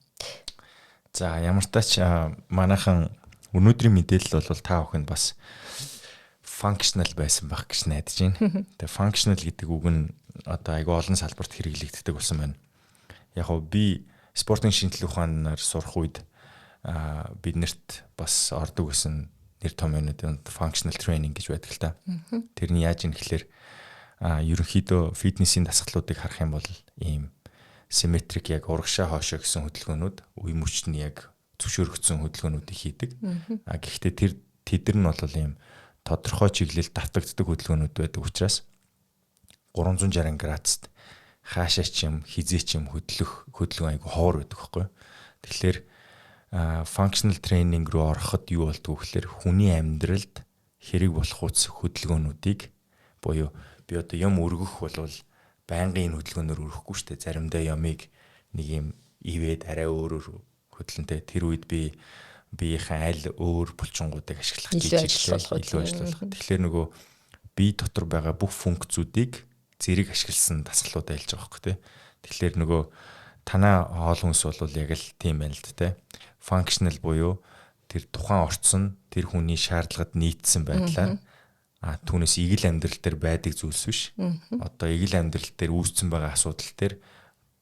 Speaker 2: За, ямар тач манайхан өнөөдрийн мэдээлэл бол та бүхэнд бас functional байсан байх гэж найдаж байна. Тэгээ functional гэдэг үг нь одоо айгүй олон салбарт хэрэглэгддэг болсон байна. Яг хөө би спортын шинжлэх ухаанаар сурах үед биднэрт бас ордог гэсэн нэр томьёонууд functional training гэж байдаг л та. Тэрний яаж юм гэхлээр ерөнхийдөө фитнесийн дасгалуудыг харах юм бол ийм symmetric, яг урагшаа хоошоо гэсэн хөдөлгөөнүүд, үе мөчний яг зөвшөөрөгдсөн хөдөлгөөнүүдийг хийдэг. А гэхдээ тэр тэдэр нь бол ийм тодорхой чиглэлд давтагддаг хөдөлгөөнүүд байдаг учраас 360 градусд хаашаа ч юм, хизээ ч юм хөдлөх хөдөлгөөн айгу ховор байдаг байхгүй. Тэгэхээр functional training руу ороход юу болдгоо гэхээр хүний амьдралд хэрэг болох үс хөдөлгөөнүүдийг, буюу би одоо юм өргөх болвол байнгын энэ хөдөлгөөнөөр өрөхгүй шүү дээ. Заримдаа ямыг нэг юм ивээд арай өөрөөр хөдлөнтэй. Тэр үед би биеийнхээ аль өөр булчингуудыг ашиглах
Speaker 1: гэж
Speaker 2: илүү ажиллах. Тэгэхээр нөгөө бие дотор байгаа бүх функцүүдийг зэрэг ашигласан дасгалуудаа хэлж байгаа байхгүй, тий. Тэгэхээр нөгөө танаа хоол хүнс бол яг л тийм байна л да, тий. Functional буюу тэр тухайн орцсон тэр хүний шаардлагад нийцсэн байдлаар, түүнээс эгэл амьдрал дээр байдаг зүйлс биш. Одоо эгэл амьдрал дээр үүссэн байгаа асуудал дээр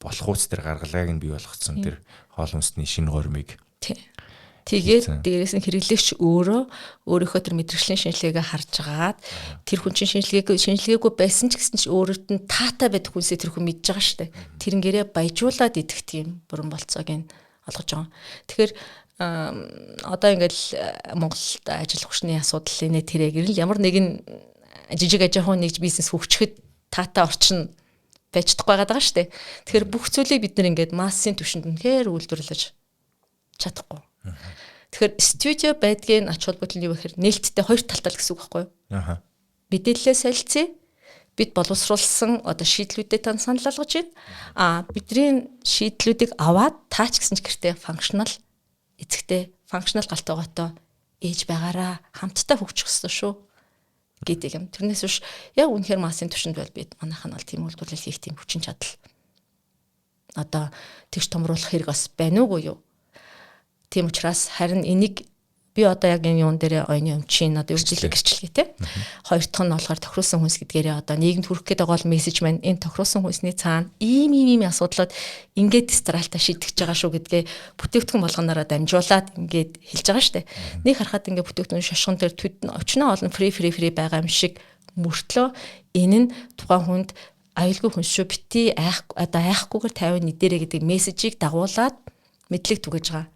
Speaker 2: болох уус тэр гаргалгааг нь бий болгоцсон тэр хоол хүнсний шинэ гормыг.
Speaker 1: Тэгээд дээрээс нь хэрэглэгч өөрөө өөрийнхөө тэр мэдрэгчлийн шинжилгээгээ харж агаад, тэр хүн чинь шинжилгээгүй байсан ч гэсэн чи өөрөөт нь таатай байдаг хүнсээ тэр хүн мэдж байгаа шүү дээ. Тэрнгээрээ баяжуулаад идэх тийм бүрэн болцоог нь олгож байгаа. Тэгэхээр одоо ингээл Монголд ажил хүчний асуудал инээ тэрэг ирэл ямар нэгэн жижиг аж ахуйн нэгж бизнес хөгжихэд таатай орчин байж чадахгүй байгаа шүү дээ. Тэгэхээр бүх зүйлийг бид нар ингээд массын түвшинд үнэхээр үйлдвэрлэж чадахгүй. Тэгэхээр студио байдгийн ач холбогдол нь юу гэхээр нээлттэй хоёр талтай л гэсэн үг байхгүй юу? Мэдээлэлээ солилцъя. Бид боловсруулсан одоо шийдлүүдэд тань санал болгож байна. А бидний шийдлүүдийг аваад таач гэсэн ч гэртээ functional эцэгтэй, functional галт тогоотой ээж байгаараа хамтдаа хөгжих ёстой шүү гэдэг юм. Тэрнээс биш яг үнэхээр массын түвшинд бол бид манайх нь бол тийм үйлдвэрлэл хийх тийм хүчин чадал, одоо тэгш томруулах хэрэг бас байна уугүй юу? Тийм учраас харин энийг би одоо яг энэ юун дээр оюуны өмчийн одоо үржилгээ гэрчлэгээ те. Хоёр дахь нь болохоор тохируулсан хүнс гэдгээрээ одоо нийгэмд хүрэх гээд байгаа бол мессеж маань энэ тохируулсан хүнсний цаана ийм ийм ийм асуудлууд ингээд дистралта шийдэгч байгаа шүү гэдгээ бүтээгдэхүүн болгоноороо дамжуулаад ингээд хэлж байгаа штэ. Нэг харахад ингээд бүтээгдэхүүн шошгон дээр төд нь очноо олон free free free байгаа юм шиг мөртлөө энэ нь тухайн хүнд аюулгүй хүн шүү, бити айх, одоо айхгүйгээр 50 нэгдэрэ гэдэг мессежийг дагуулад мэдлэг түгэж байгаа.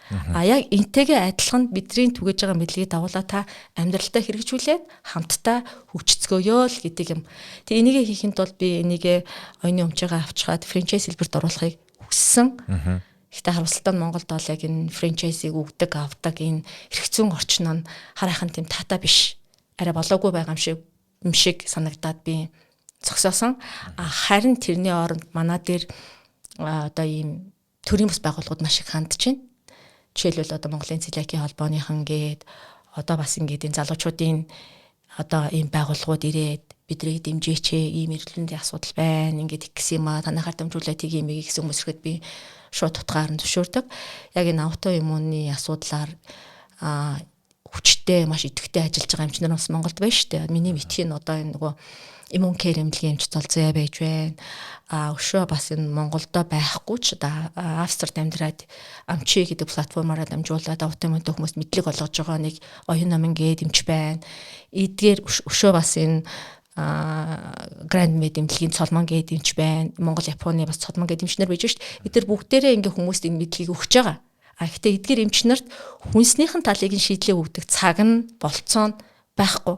Speaker 1: А яг энтэйгээ адилхан бидний түгэж байгаа мэдлэгийг дагуулаа та амьдралдаа хэрэгжүүлээд хамтдаа хөгжицгөөё л гэдэг юм. Тэгээ энийгээ хийхэд бол би энийгээ оюуны өмчөөгөө авчгаад франчайз хэлбэрт оруулахыг хүссэн. Гэхдээ харамсалтай нь Монголд бол яг энэ франчайзыг өгдөг, авдаг энэ эрх зүйн орчин нь харайхан тийм таатай биш. Арай болоогүй байгаа юм шиг санагдаад би зогсоосон. А харин тэрний оронд манай дээр одоо ийм төрийн бас байгууллагууд маш их хандж байна. Жишээлбэл, одоо Монголын Целиакийн холбооныхан гээд одоо бас ингээд энэ залуучуудын одоо ийм байгууллагууд ирээд бидрийг дэмжээч, ийм эрүүлэндийн асуудал байна. Ингээд ингэсэн юм а, танайхаар дамжуулаад тийг юм гэсэн хүмүүс ирэхэд би шууд тутгаар нь зөвшөөрдөг. Яг энэ аутоиммунны асуудлаар хүчтэй, маш идэвхтэй ажиллаж байгаа эмчнэр бас Монголд байна шүү дээ. Миний мэдхийн нь одоо энэ нөгөө иммун кэр эмнэлгийн эмч Золзоя байж байна. А өшөө бас энэ Монголдо байхгүй ч одоо Австрид амьдраад Амчи гэдэг платформороо дамжуулаад аутоиммунтай хүмүүст мэдлэг олгож байгаа нэг оюун номын гээд эмч байна. Эдгээр өшөө бас энэ Grand Med эмнэлгийн Цолмон гээд эмч байна. Монгол Японы бас Цолмон гээд эмчнэр байж шít. Эдгээр бүгдээрээ ингээ хүмүүст энэ мэдлэгийг өгч байгаа. А гэхдээ эдгээр эмч нарт хүнснийхэн талыг нь шийдлээ өгдөг цаг нь, болцоо нь байхгүй.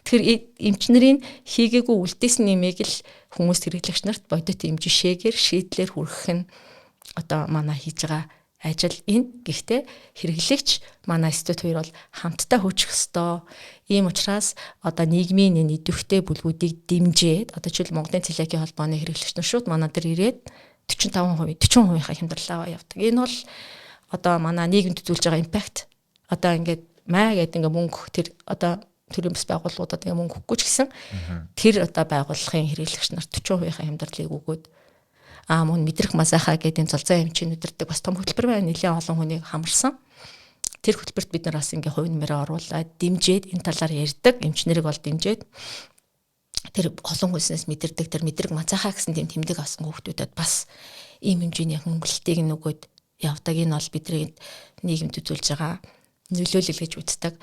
Speaker 1: Тэгэхээр эмч нарын хийгээгүй үлдээсэн нэмийг л хүмүүст, хэрэглэгч нарт бодит юм жишээгээр, шийдлэр хүргэх нь одоо манай хийж байгаа ажил энэ. Гэхдээ хэрэглэгч, манай студ хоёр бол хамтдаа хөгжих ёстой. Ийм учраас одоо нийгмийн энэ идэвхтэй бүлгүүдийг дэмжиж, одоо жишээл Монголын Целиакийн холбооны хэрэглэгч нар шууд манай дээр ирээд 45%, 40%-ийнхаа хямдралаа явдаг. Энэ бол одоо манай нийгэмд үзүүлж байгаа impact. Одоо ингээд маа гэдэг ингээ мөнгө тэр одоо төрийн бас байгууллагуудад ингээ мөнгө өгөхгүй ч гэсэн тэр одоо байгууллагын хэрэглэгч нарт 40%-ийн хямдралыг өгөөд мөн мэдрэх мазаха гэдэг энэ золзай эмчийн өдөрдөг бас том хөтөлбөр байна. Нэлээд олон хүнийг хамарсан. Тэр хөтөлбөрт бид нар бас ингээ хувь нэмрээ оруулаад дэмжиж энэ талаар ярьдаг. Эмч нарыг бол дэмжиж тэр олон хүнснээс мэдэрдэг тэр мэдрэг мазаха гэсэн тийм тэмдэг авсан хүүхдүүдэд бас ийм хэмжээний хөнгөлөлтийг нь өгөөд явдаг. Энэ бол бидний нийгэмд үзүүлж байгаа нөлөөлөл гэж үздэг.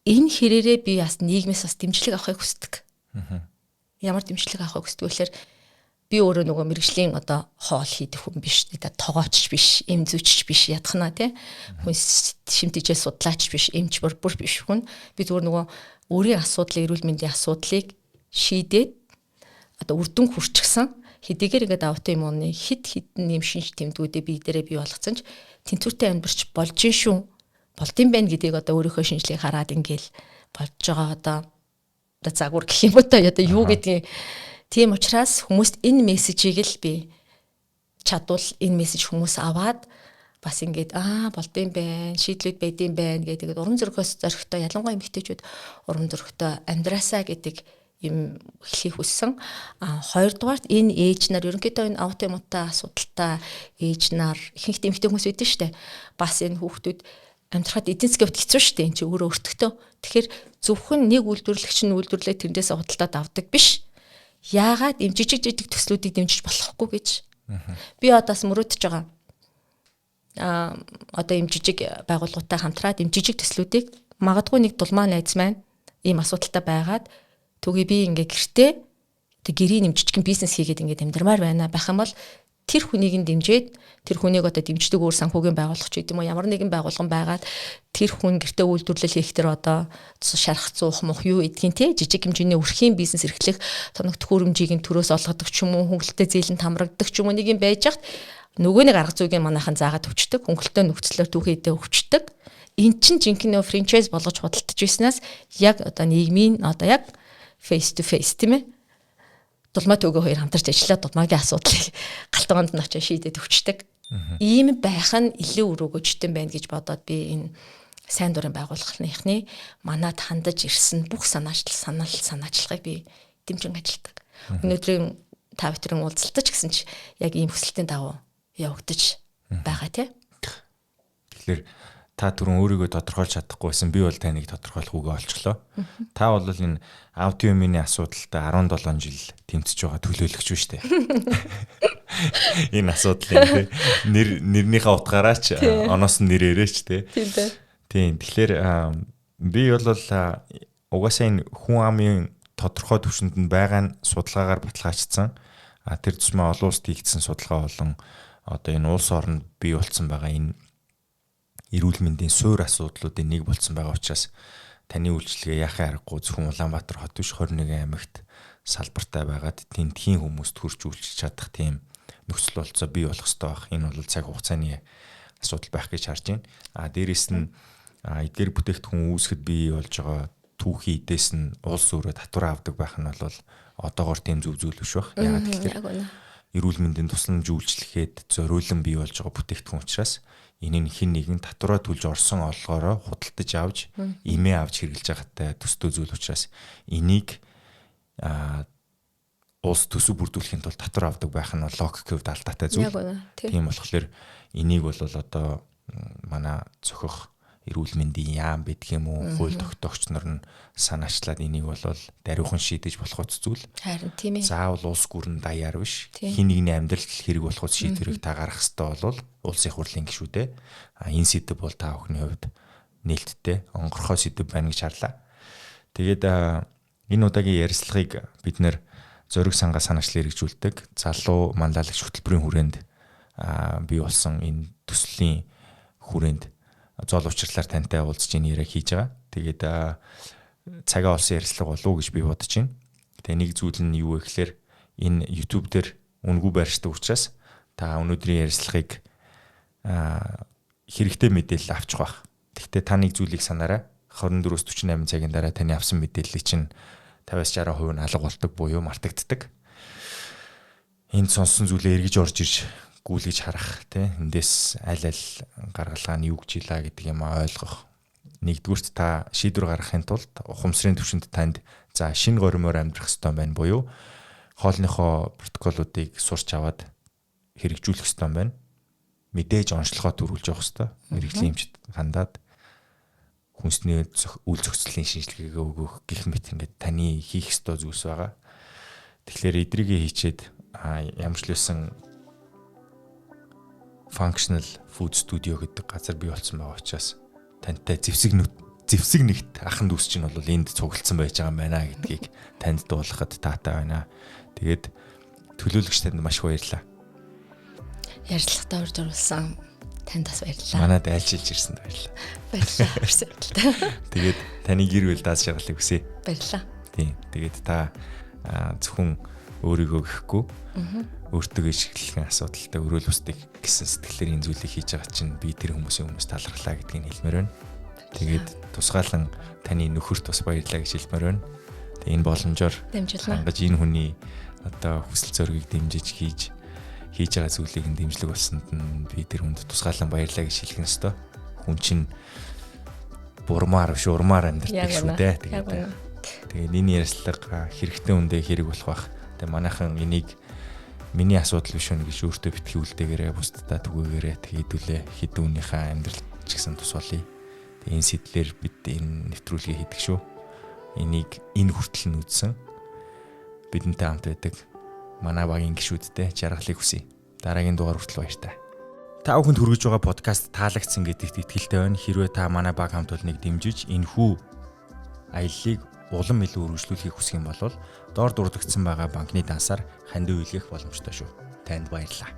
Speaker 1: Энэ хэрээрээ би бас нийгмээс бас дэмжлэг авахыг хүсдэг. Ямар дэмжлэг авахыг хүсдэг вэ гэхээр би өөрөө нөгөө мэрэгжлийн одоо хоол хийдэг хүн биш, тогооч биш, эм зүйч биш, ядхана тий. Хүн шимтижээ судлаач биш, эмч бүр биш хүн. Би зүгээр нөгөө өөрийн асуудлыг, эрүүл мэндийн асуудлыг шийдээд одоо үр дүн хүрчихсэн. Хэдийгээр ингээд аутоиммуны хит хитэн нэм шинж тэмдгүүдээ бие дээрээ бий болгоцсон ч тэнцвэртэй амьдарч болж ин шүү. Болдсон байх гэдгийг одоо өөрийнхөө шинжилгээг хараад ингээл болж байгаа одоо загвар гэх юм уу та одоо юу гэдгийг. Тийм учраас хүмүүст энэ мессежийг л би чадвал энэ мессеж хүмүүс аваад бас ингээд болдсон байх, шийдлүүд байдсан байх гэдэг урам зоригоос зоригтой, ялангуяа эмэгтэйчүүд урам зоригтой амьдраасаа гэдэг юм хэлхийг хүссэн. Хоёрдугаарт энэ ээж нар ерөнхийдөө энэ аутоиммунтай асуудалтай ээж нар ихэнх эмэгтэй хүмүүс байдаг шүү дээ. Бас энэ хүүхдүүд амьдрахад эдийн засгийн хувьд хэцүү шүү дээ. Энэ чи өөрөө өртөгтөө. Тэгэхээр зөвхөн нэг үйлдвэрлэгч нь үйлдвэрлээд тэрнээс худалдаад авдаг биш. Яагаад ийм жижиг жижиг төслүүдийг дэмжиж болохгүй гэж. Би одоос мөрөөдөж байгаа. Одоо ийм жижиг байгууллагуудтай хамтраад ийм жижиг төслүүдийг магадгүй нэг дулмаа найз маань ийм асуудалтай байгаад түүгээ би ингээ гэртээ тэг гэрийн юм жижигэн бизнес хийгээд ингээд амьдрмаар байна байх юм бол тэр хүнийг нь дэмжиж тэр хүнийг одоо дэмждэг өөр санхүүгийн байгууллага ч гэдэм үү ямар нэгэн байгууллага байгаад тэр хүн гэртээ үйлдвэрлэл хийх тэр одоо шарах зуух мох юу гэдгийг те жижиг хэмжээний өрхийн бизнес эрхлэх тоног төхөөрөмжийг нь төрөөс олгодог ч юм уу хөнгөлөлтөй зээлэн тамрагдаг ч юм уу нэг юм байж хат нөгөө нэг арга зүйг нь манайхан заагаад өчтдөг хөнгөлөлтөй нөхцлөөр түүхийдээ өвчтдөг. Эн чин жинхэнэ франчайз болгож худалдаж байснаас яг одоо нийгмийн одоо яг face to face тийм ээ дулмаа төгөө хоёр хамтарч ажиллаад дулмаагийн асуудлыг галтгоонд нь очиж шийдээд өгчдөг. Ийм байх нь илүү үр өгөөжтэй байна гэж бодоод би энэ сайн дурын байгууллагынхны манад хандаж ирсэн бүх санаачлагыг би дэмжин ажилладаг. Өнөөдрийн та бүхэн уулзалтаж гэсэн чи яг ийм хүсэлтийн дагуу явагдаж байгаа тий.
Speaker 2: Тэгэхээр та түрүүн өөрийгөө тодорхойлж чадахгүй байсан. Би бол таныг тодорхойлох үгээ олчлоо. Та бол энэ аутоиммуны асуудалтай 17 жил тэмцэж байгаа төлөөлөгч шүү дээ. Энэ асуудлын тий нэр нэрнийхээ утгаараа ч оноос нь нэрээрээ ч тий. Тийм. Тэгэхээр би бол угаасаа энэ хүн амын тодорхой түвшинд нь байгаа нь судалгаагаар баталгаажсан. А тэр тусмаа олон улсад хийгдсэн судалгаа болон одоо энэ улс оронд бий болсон байгаа энэ эрүүл мэндийн суур асуудлуудын нэг болсон байгаа учраас таны үйлчилгээ яахын аргагүй зөвхөн Улаанбаатар хот биш 21 аймагт салбартай байгаад тентхийн хүмүүст хурж үйлчилж чадах тийм нөхцөл болцоо бий болох ёстой байх. Энэ бол цаг хугацааны асуудал байх гэж харж байна. А дээрэс нь эдгээр бүтээгдэхүүн үүсгэхэд бий болж байгаа түүхийн эдээс нь улс өөрөө татвар авдаг байх нь бол одоогор тийм зөв зүйл биш байх. Яагаад гэвэл эрүүл мэндийн тусламж үйлчлэхэд зориулан бий болж байгаа бүтээгдэхүүн учраас энэ нь хин нэгэн татвараа төлж орсон олгоороо худалдаж авч имээ авч хэрэглэж байгаатай төстэй зүйл учраас энийг улс төсөв бүрдүүлэхийн тулд татвар авдаг байх нь логик хувьд алдаатай зүйл. Тийм болохоор энийг бол одоо манай зохих эрүүл мэндийн яам байдаг юм уу, хууль тогтоогч нар нь санаачлаад энийг бол даруйхан шийдэж болох зүйл.
Speaker 1: Харин тийм ээ.
Speaker 2: Заавал улс гүрэн даяар биш. Хин нэгний амьдралд хэрэг болох шийдвэрийг та гаргах ёстой бол улсын хурлын гишүүдээ. А энэ сэдэв бол та бүхний хувьд нээлттэй, онгорхой сэдэв байна гэж харлаа. Тэгээд энэ удаагийн ярилцлагыг бид нэр зориг сангаа санаачлал хэрэгжүүлдэг залуу манлайлагч хөтөлбөрийн хүрээнд бий болсон энэ төслийн хүрээнд зоол учирлаар тантай уулзж энэ яриа хийж байгаа. Тэгээд цагаа олсон ярилцлага болов уу гэж би бодож байна. Тэгээ нэг зүйл нь юу вэ гэхээр энэ YouTube дээр үнэгүй байршдаг учраас та өнөөдрийн ярилцлагыг хэрэгтэй мэдээлэл авчих байх. Гэхдээ та нэг зүйлийг санаарай. 24-өөс 48 цагийн дараа таны авсан мэдээллийг чинь 50-60% нь алга болдог буюу мартагддаг. Энд сонссон зүйлээ эргэж орж ирж гүйлгэж харах тий эндээс аль аль гаргалгаа нь юу гэж илаа гэдэг юм ойлгох Нэгдүгüрт та шийдвэр гаргахын тулд ухамсарын түвшинд танд за шинэ горимоор амьдрах ёстой байна буюу хоолныхоо протоколуудыг сурч аваад хэрэгжүүлэх ёстой байна. Мэдээж онцлогоо төрүүлж явах ёстой. Мэргэжлийн эмчид хандаад хүнсний үйл зохицлын шинжилгээгээ өгөх гэх мэт ингээд таны хийх ёстой зүйлс байгаа. Тэгэхээр эдрийгээ хийчээд ямар ч л байсан Functional Food Studio гэдэг газар бий болсон байгаа учраас тантай зэвсэг нэгт ахын дүүс чинь бол энд цуглдсан байж байгаа юм байна гэдгийг танд дуулгахад таатай байна. Тэгээд төлөөлөгч танд маш их баярлалаа.
Speaker 1: Ярилцлагатаа урьж оруулсан танд бас баярлалаа.
Speaker 2: Манад айлчилж ирсэнд баярлалаа.
Speaker 1: Баярлалаа.
Speaker 2: Тэгээд таны гэр бүл даас шаргалыг хүсье.
Speaker 1: Баярлалаа.
Speaker 2: Тийм. Тэгээд та зөвхөн өөрийгөө гэхгүй өөртөө ишгэлхэн асуудалтай өрөөл бусдыг гэсэн сэтгэлээр энэ зүйлийг хийж байгаа чинь би тэр хүмүүсийн өмнөөс талархлаа гэдгийг хэлмээр байна. Тэгээд тусгаалan таны нөхөрт бас баярлалаа гэж хэлмээр байна. Тэгээд энэ боломжоор хангаж энэ хүний одоо хүсэл зоригийг дэмжиж хийж байгаа зүйлийг нь дэмжлэг болсонд нь би тэр хүнд тусгаалan баярлалаа гэж хэлэх нь ёстой. Хүн чинь бурмаар биш урмаар амьдардаг шүү дээ. Тэгээд энэ ярилцлага хэрэгтэй үндэ хэрэг болох бах. Тэгээд манайхан энийг миний асуудал биш үү гэж өөртөө битгий үлдээгээрээ бусдад түгээгээрээ хэдүүлээ хэдэн хүнийхээ амьдрал ч гэсэн тус болъё. Тэгээд энэ сэтлэр бид энэ нэвтрүүлгийг хийдэг шүү. Энийг энэ хүртэл нь үзсэн бидэнтэй хамт байдаг манай багийн гишүүдтэй жаргалыг хүсье. Дараагийн дугаар хүртэл баяртай. Та бүхэнд хүргэж байгаа подкаст таалагдсан гэдэгт итгэлтэй байна. Хэрвээ та манай баг хамт олныг дэмжиж энэхүү аяллыг улам илүү үргэлжлүүлэхийг хүсэх юм бол доор дурдагдсан байгаа банкны дансаар хандив илгээх боломжтой шүү. Танд баярлалаа.